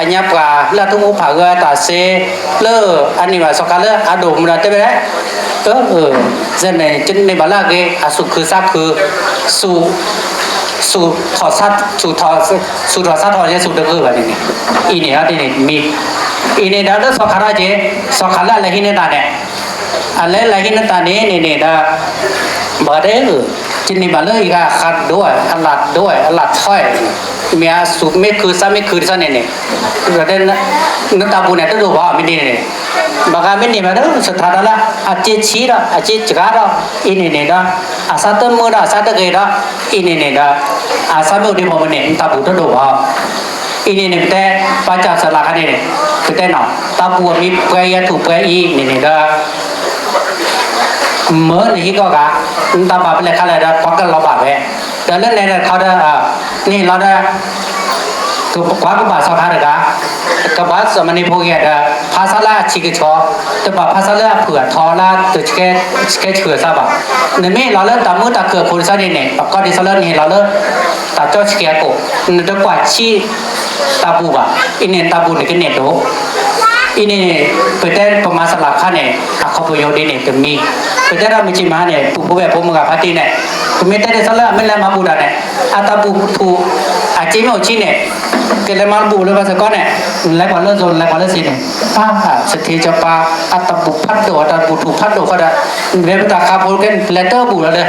အညါပှၢ်လၢအထူးဖးဂၤတၢ်စ့ လၢအန့ၢ်ဘၣ်စီၤခါလၢအဒိၣ်မူဒီးတဲဝဲဒၣ်, စဲန့ၣ် ကန့ၢ်ဘၣ်လၢအဂ့ၤ အစူၢ်ခုၣ်စၢ်ခုၣ်, စူၢ်, စူၢ်ထီၣ်, စူၢ်ထီၣ်စၢ်ထီၣ်ယဲစူၢ်တဂ့ၤဘၣ်န့ၣ်န့ၣ်, အံၤန့ၣ်ဒီးန့ၣ်မ့ၢ်, အံၤန့ၣ်ဒီးလၢစီၤခါထီၣ်က့ၤ, စီၤခါလၢအလဲၤဟံးန့ၢ်တၢ်န့ၣ်, အလဲၤလဲၤဟံးန့ၢ်တၢ်န့ၣ်န့ၣ်န့ၣ်ဒီး ဘၣ်တဲ, ကန့ၢ်ဘၣ်လၢအံၤဂၤအဃးဒိၣ်ဝဲ အလၢ်ဒိၣ်ဝဲ အလၢ်ထီဝဲ, မ့ၢ်အစူၢ်မ့ၢ်ခုၣ်စၢ်မ့ၢ်ခုၣ်တစၢ်န့ၣ်န့ၣ်, နတၢ်ဘူၣ်န့ၣ်တဒိၣ်ဘၣ်မ့ၢ်ဒ်န့ၣ်န့ၣ်, ဘၣ်ဂၤမ့ၢ်န့ၢ်ဘၣ်ဒီး စထါတၢ်လၢအစ့ဆံးဒီး အစ့စှၤဒီး အံၤန့ၣ်န့ၣ်ဒီး အစၢ်တမုာ်ဒီး အစၢ်တဂ့ၤဒီး အံၤန့ၣ်န့ၣ်ဒီး အစၢ်မ့ၢ်အိၣ်ဒံးဖိမ့ၢ်န့ၣ် နတၢ်ဘူၣ်တဒိၣ်ဘၣ် အံၤန့ၣ်န့ၣ် ပတဲ ပာ်စၢ်စလၢခါန့ၣ်န့ၣ် ပတဲနီၤ တၢ်ဘူၣ်အမ့ၢ်ပှဲၤအံၤ အထူၣ်ပှဲၤအံၤန့ၣ်န့ၣ်ဒီး မၢနဟံးကီၢ်ဂၤ နတၢ်ဘၣ်ပလဲၤခါလဲၣ်ဒီး ပှၤကလီၤဘၣ်ဝဲ, ဒီးလၢနဲဒၣ်ခီဒီး နဟ့ၣ်လီၤဒီး ကွၢ်ကဘၣ်စီၤခါတဂၤ, ကဘၣ်စီၤမၤန့ၢ်ဖိဂ့ၤဒီး ဖးဆါလၢအဆံးကဆီ, တဘၣ်ဖးဆါလၢအဖုၣ်အထီလၢ တဆှဲဆှၢစၢ်ဘၣ်. နမ့ၢ်ဟ့ၣ်လီၤလၢတၢ်မုာ်တၢ်ခုၣ်အခိၣ်တဆီန့ၣ်န့ၣ် ပကိးဒ်သိးလၢနဟ့ၣ်လီၤလၢ တၢ်ကၠီဆှံအခိၣ်, နတကွၢ်ဆံးတၢ်ဘူၣ်ဘၣ်, အံၤန့ၣ်တၢ်ဘူၣ်န့ၣ်ကန့ၢ်ဒိၣ် အံၤန့ၣ် ပတဲပမၤစလၢခါန့ၣ် အခီပညီဒ်န့ၣ်တမံၤ, ပတဲဒီးမုၢ်ကံၢ်မဟါန့ၣ် ပူဖိဝဲၢ်ဖိမုၢ်ဂၤဖါတံၢ်န့ၣ်, ပမ့ၢ်တဲဒ်သိးလၢအမ့ၢ်လဲၤမၤဘူၣ်တၢ်န့ၣ် အတၢ်ဘူၣ်ထူၣ် အစ့မ့ၢ်အိၣ်ဆံးန့ၣ်, ကလဲၤမၤဘူၣ်လၢပှၤစ့ၢ်ကီးန့ၣ်, နလဲၤကွၢ်လၢစိၤ နလဲၤကွၢ်လၢစ့န့ၣ်, ပၢ် စထ့စီပၤ အတၢ်ဘူၣ်ဖးဒိၣ် အတၢ်ဘူၣ်ထူၣ်ဖးဒိၣ်ဃီဒီး, မ့ၢ်ပတၢ်ဃးဖိကဲ လဲၤတဘူၣ်လီၤလၢ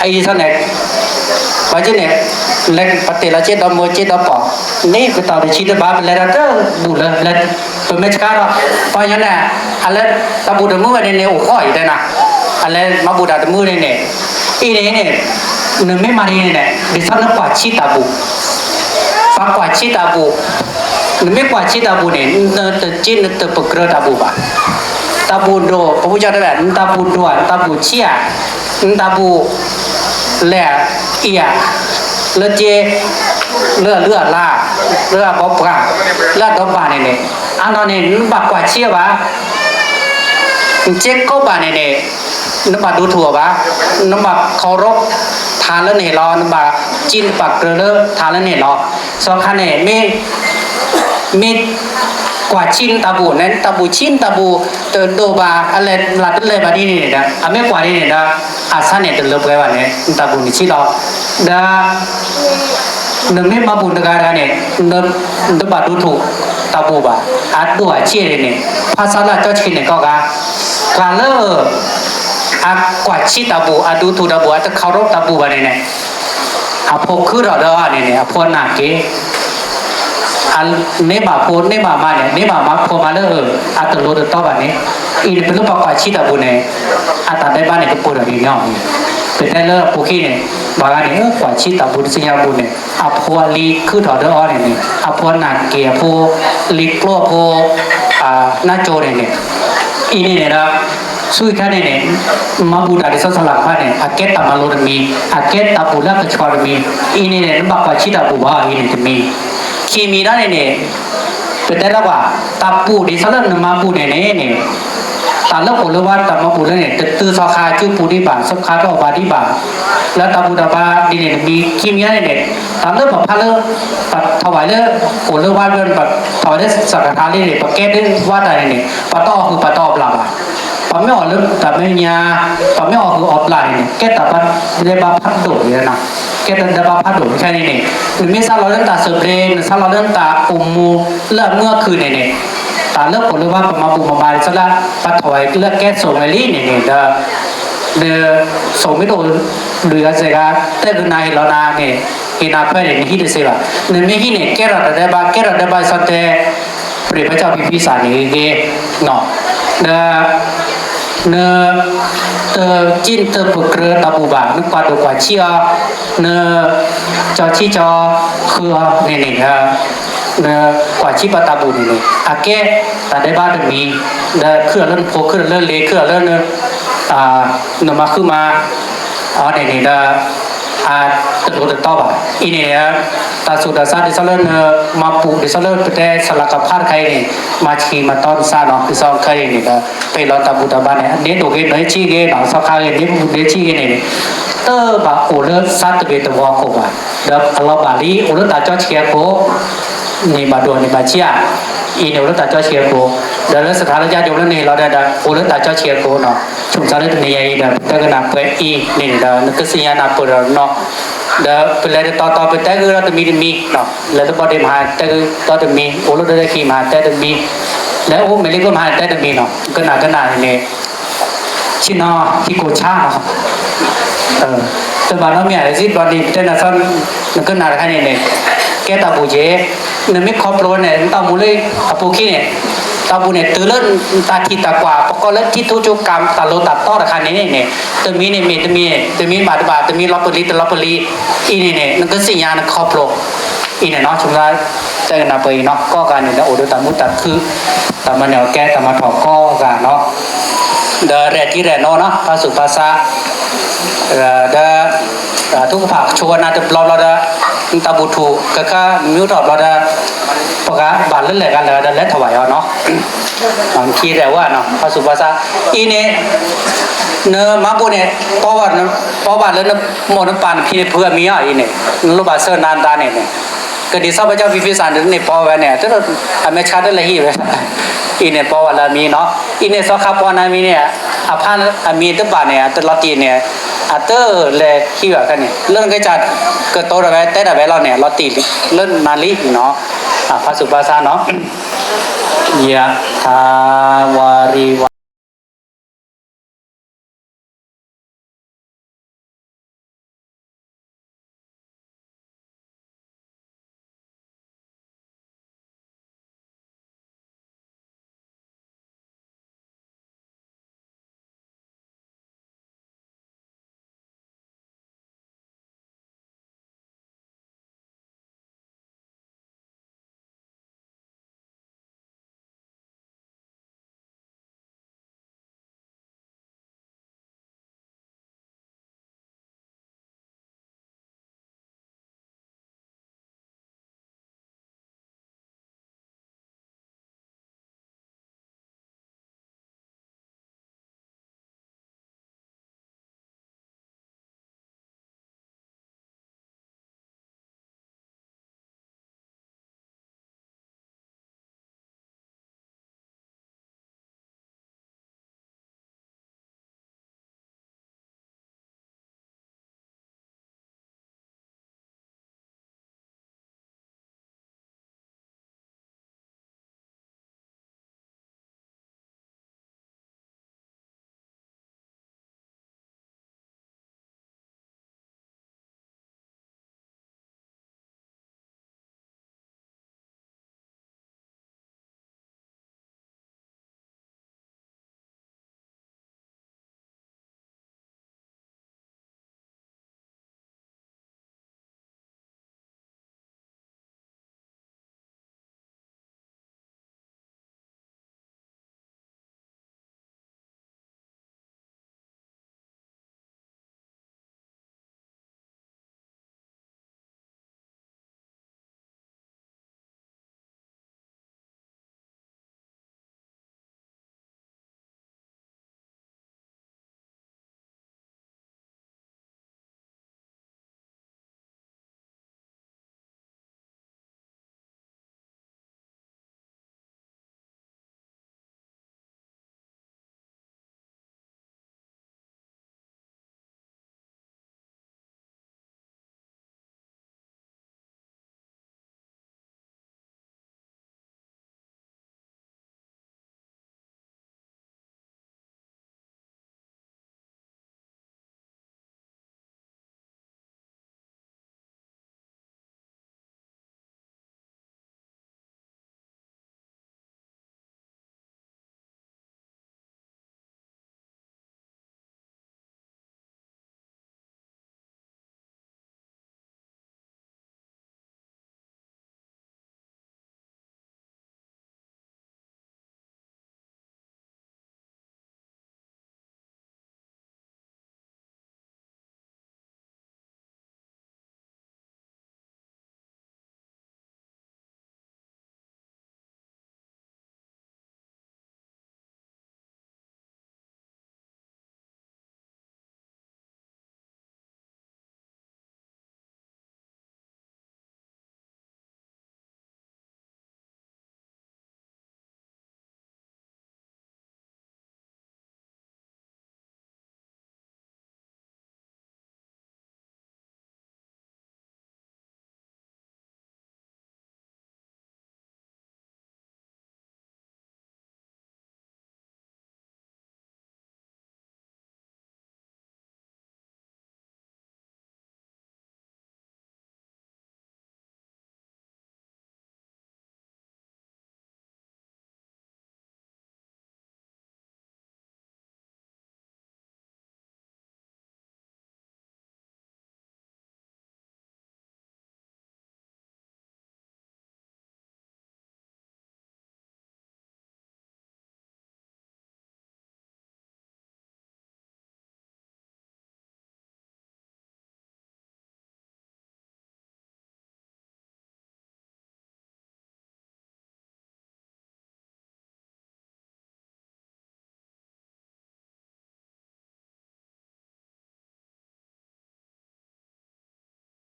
အအံၤဆီန့ၣ် ပှၤက့န့ၣ် လဲၤပတဲာ်လီၤစ့ဒီးမိၢ်စ့ဒီးပီၢ်, န့ၣ်ပတၢ်တဆံတဘၣ် ပလဲၤဒီးတဘူၣ်လၢ ပမ့ၢ်ဆှါဒီး ပှၤကညီန့ၣ် အလဲၤတၢ်ဘူၣ်တမုာ်ဝဲန့ၣ်န့ၣ် အိၣ်ဃီအံၤတဲနၤ, အလဲၤမၤဘူၣ်တၢ်တမုာ်န့ၣ်န့ၣ်, အံၤန့ၣ်န့ၣ် နမ့ၢ်မၤဒ်န့ၣ်န့ၣ် ဒ်သိးနကွၢ်ဆံးတၢ်ဘူၣ်, ပကွၢ်ဆံးတၢ်ဘူၣ်, နမ့ၢ်ကွၢ်ဆံးတၢ်ဘူၣ်န့ၣ် နတက့နတပကြၢးတၢ်ဘူၣ်ဘၣ်. တၢ်ဘူၣ်ဒိၣ် ပဖိကၠီတဲဝဲ နတၢ်ဘူၣ်ဒိၣ်ဧါ နတၢ်ဘူၣ်ဆံးဧါ, နတၢ်ဘူၣ်လဲၣ်အံၤဧါ, လၢက့ လၢအလုၢ်အလၢ်, လၢအဘီပှၤ, လၢအဒီဘၣ်န့ၣ်န့ၣ်, အနီၢ်န့ၣ် နဘၣ်ကွၢ်ဆံးအီၤဘၣ်, နစ့ကိးဘၣ်န့ၣ်န့ၣ် နဘၣ်ဒိထူၣ်အီၤဘၣ်, နဘၣ်ခီရိထးလၢနဟ့ၣ်လီၤ, နဘၣ်က့နဘၣ်ကြၢးလၢထးလၢနဟ့ၣ်လီၤ. စီၤခါန့ၣ် မ့ၢ် မ့ၢ်ကွၢ်ဆံးနတၢ်ဘူၣ်န့ၣ် နတၢ်ဘူၣ်ဆံး နတၢ်ဘူၣ်တဒိၣ်ဘၣ် အလဲၤလၢ်တလဲၤဘၣ်ဒ်န့ၣ်ဒီး အမ့ၢ်ကွၢ်ဒ်န့ၣ်ဒီး အစၢ်န့ၣ်တလၢပှဲၤဘၣ်န့ၣ် နတၢ်ဘူၣ်န့ၣ်ဆံးလီၤ. ဒီး နမ့ၢ်မၤဘူၣ်တဂၤတဂၤန့ၣ် နတဘၣ်ဒိထူၣ်တၢ်ဘူၣ်ဘၣ်, အဒိၣ်အဆံးန့ၣ်န့ၣ် ဖးဆါလၢအကၠီဆှံန့ၣ်ကိးဂၤ, ပှၤလၢ အကွၢ်ဆံးတၢ်ဘူၣ် အဒိထူၣ်တၢ်ဘူၣ် အတခီရိတၢ်ဘူၣ်ဘၣ်န့ၣ်န့ၣ် အဖိခုထီၣ်ဒီးအီၤန့ၣ်န့ၣ် အဖိနာ်က့ၤ န့ၢ်ဘၣ်ဖိန့ၢ်ဘၣ်မါန့ၣ် န့ၢ်ဘၣ်မါဖိမါလၢ အတလိၤတတီဘၣ်န့ၣ်, အံၤန့ၣ် ပလၢပှၤကွၢ်ဆံးတၢ်ဘူၣ်န့ၣ် အတၢ်ဒဲးဘးန့ၣ် ကပၢၤထီၣ်ဒ်န့ၣ်အီၤန့ၣ်, ပတဲလၢအပူၤခံန့ၣ် ပှၤဂၤန့ၣ် ကွၢ်ဆံးတၢ်ဘူၣ် တသ့ၣ်ညါဘူၣ်န့ၣ် အဖိအလံၤခုထီၣ်ဒီးအီၤန့ၣ်န့ၣ် အဖိနာ်က့ၤအဖိ လံၤကျိအဖိ နၢ်ကၠိန့ၣ်န့ၣ်, အံၤန့ၣ်န့ၣ်ဒီး ဆူအံၤခါန့ၣ်န့ၣ် မၤဘူၣ်တၢ်ဒ်သိးစီၤလၤကဖးန့ၣ် အကဲတၢ်မၤလိတမံၤ အကဲတၢ်ဘူၣ်လၢအကဆှီတမံၤ, အံၤန့ၣ်န့ၣ် နဘၣ်ကွၢ်ဆံးတၢ်ဘူၣ်ဘၣ်အံၤန့ၣ်တမံၤ, ခံမံၤဒီးန့ၣ်န့ၣ် ပတဲလၢပှၤ တၢ်ဘူၣ်ဒ်သိးလၢနမၤဘူၣ်န့ၣ်န့ၣ်န့ၣ် တၢ်လၢအိၣ်လၢဝါတၢ်မၤဘူၣ်လၢန့ၣ် တတုၤစီၤခါစုပူၤဒံးဘၣ် စီၤခါတအိၣ်ဘၣ်ဒံးဘၣ်, လၢတၢ်ဘူၣ်တၢ်ဘါဒ်န့ၣ်တမံၤ, ခံမံၤန့ၣ်န့ၣ် တၢ်လၢပဖးလၢ ပထီၣ်ဝဲလၢ အိၣ်လၢဝါ ပထီၣ်ဝဲလၢစီၤကထါလံန့ၣ် ပကဲဒ်ဝါတၢ်န့ၣ်န့ၣ် ပတအီၣ်ဟုၣ်ပတအီၣ်ပျၢ်ဘၣ်, ပမ့ၢ်အီၣ်လၢတၢ်မဲာ်ညါ ပမ့ၢ်အီၣ်ဟုၣ်အီၣ်ပျၢ်န့ၣ်န့ၣ် ကဲတၢ်ဒဲးဘးဖးဒိၣ်န့ၣ်, ကဲတၢ်ဒဲးဘးဖးဒိၣ်န့ၣ်န့ၣ် နမ့ၢ်စးလီၤလၢနတၢ်စၢၤဘျ့ နစးလီၤလၢနတၢ်အိၣ်မူလၢအမုာ်အခုၣ်န့ၣ်န့ၣ် တၢ်လၢအိၣ်လၢဝါပမၤဘူၣ်မၤဘါဒ်သိးလၢ ပထီၣ်ဝဲလၢကဲစိာ်ဝဲလံန့ၣ်န့ၣ်ဒီး ဒီး ဆိမိၣ်တအိၣ် ဒုးဂၤစဲးဂၤ တဲဒုးနၤဟ့ၣ်လီၤနၤန့ၣ် ဟ့ၣ်နၤခွဲးန့ၣ် နဟံးတသ့ဘၣ်. နမ့ၢ်ဟံးန့ၣ် ကဲထီၣ်တၢ်ဒဲးဘး ကဲထီၣ်ဒဲးဘး စီၤတဲ ပရံးဖဲကၠီဖံဖံစၢ်န့ၣ်ဂ့ၤဂ့ၤ, ဒီး န တကံၣ်တပကြၢးတၢ်ဘူၣ်ဘၣ် နကွၢ်ဒိၣ်ကွၢ်ဆံးအီၤ, န ကၠီဆံးကၠီဃုအီၤန့ၣ်န့ၣ်ဒီး နကွၢ်ဆံးပာ်တၢ်ဘူၣ်န့ၣ်န့ၣ် အကဲတၢ်ဒဲးဘးတမံၤ, ဒီးခုၣ်လီၤလၢနဖိ ခုၣ်လီၤလၢလံၤ ခုၣ်လီၤလၢန နမၤဃုမၤ အီၤန့ၣ်န့ၣ်ဒီး အတလိၤတတီဘၣ်. အံၤန့ၣ် တၢ်ဆူးတၢ်ဆါဒ်သိးလၢနမၤပူၤ ဒ်သိးလၢပတဲဆလးကဖးတခါအံၤန့ၣ် မၤဆံးမၤတီနသးနီၤ ဒ်သိးခဲအံၤန့ၣ်ဒီး ပ့ၤလီၤတၢ်ဘူၣ်တၢ်ဘါန့ၣ် အဒ့ဒိၣ်ဂ့ၤ ဒ့ဆံးဂ့ၤနီၤ စီၤခါဂ့ၤ ဒ့ဘူၣ်ဒ့ဆံးဂ့ၤန့ၣ်န့ၣ် တဘၣ်အိၣ်လၢသးတဘ့ၣ်တဝီခိၣ်ဘၣ်. ဒီးအလီၤဘၣ်လံ အိၣ်လၢတၢ်ကၠီဆံးအခိၣ် န့ၢ်ဘၣ်ဒိၣ်န့ၢ်ဘၣ်ဆံးဧါ, အံၤန့ၣ်အိၣ်လၢတၢ်ကၠီဆံးအခိၣ်, ဒီးလၢစထါလၢယါယိၤလၢန့ၣ်လီၤဒီး အိၣ်လၢတၢ်ကၠီဆံးအခိၣ်နီၤ, ဆိမိၣ်သးလၢတနံၤညါအံၤဒီး ပတဲကနၣ်ပှဲၤအံၤန့ၣ်န့ၣ်ဒီး နကသ့ၣ်ညါနၢ်ပၢၢ်ဒီးနီၤ, ဒီးပလဲၤတတီၤတီၤ ပတဲဂ့ၤဒီးတမံၤတမံၤနီၤ, လဲၤလၢဘီဒ့မဟါတဲဂ့ၤဒီးတမံၤ အိၣ်လၢဒၢဒဲခံမဟါတဲတမံၤ, လဲၤအိၣ်မဲာ်လံကမဟါတဲတမံၤနီၤ, ကနၣ်ကနၣ်န့ၣ်န့ၣ် ဆ့ၣ်နီၤ ဟံၣ်ကိၣ်ဆါနီၤ တဘၣ်နီတမံၤ စံးဘျီန့ၣ် တဲနၤသီ နကနၣ်တခါန့ၣ်န့ၣ် ကဲတၢ်ဘူၣ်က့ၤ, နမ့ၢ်ခီဖျိန့ၣ် နတၢ်မူလၢအပူၤခံန့ၣ် တၢ်ဘူၣ်န့ၣ် တုၤလၢတၢ်ထံၣ်တၢ်ကွၢ် ပကိးလၢထံထိကၠိကၤတၢ်လိၤတၢ်တီတခါန့ၣ်န့ၣ် တမံၤန့ၣ်မ့ၢ်တမံၤ တမံၤဘၣ်တဘၣ် တမံၤလီၤပလံၤတလီၤပလံၤ အံၤန့ၣ်န့ၣ် နကသ့ၣ်ညါနခီဖျိ အံၤန့ၣ်နီၤ ဆိမိၣ်သး တဲကနၣ်ပှဲၤအံၤနီၤ ကိးဂၤန့ၣ်ဒီး အိၣ်ဒီးတၢ်မူတၢ်ခု တၢ်မၤန့ၢ်အီၣ်ကဲ တၢ်မၤထီၣ်ကိးဂၤနီၤ ဒီးရဲၣ်ထံရဲၣ်နိနီၤ ဖးစူၢ်ဖးဆါ ဒီး ထုကဖၣ်ဆိဝဲနၤတဘျီဘျီဒီး တၢ်ဘူၣ်ထူၣ် ကခါမ့ၢ်အိၣ်ထီၣ်ဘျီဒီး ပှၤဂၤဘၣ်လၢလဲၣ်ဂၤလဲၣ်ဂၤဒီးလဲၤထီၣ်ဘၣ်ယီၤနီၤ ထံရဲၣ်ဝဲနီၤ ဖးစူၢ်ဖးဆါ အံၤန့ၣ် နမၤဘူၣ်န့ၣ် ပီဘၣ် ပီဘၣ်လၢနမိၢ်နပၢ်နဖံနဖုအမံၤအီၤအံၤန့ၣ် နလိၣ်ဘၣ်ဆၢနၤတၢ်န့ၣ်န့ၣ် ကဒ်သိးပကၠီဖံဖံစၢ်န့ၣ် ပီဝဲန့ၣ် အမဲာ်ဆှးတလဲၤဟံၣ်ဝဲ အံၤန့ၣ်ပီဝဲလၢအမံၤနီၤ အံၤန့ၣ်စီၤခါပီနၤမံၤန့ၣ် အဖါအမံၤတဘၣ်န့ၣ် အတလီၤတံၢ်န့ၣ် အတလဲၤဟံၣ်ဘၣ်ခဲန့ၣ် လၢနကစၢ်ကတိၤတၢ်ဝဲ တဲတၢ်ဝဲလီၤန့ၣ် အလီၤတံၢ်လံ လၢနၤလံနီၤ ဖးစူၢ်ဖးဆါနီၤ ယထါဝါရိဝါ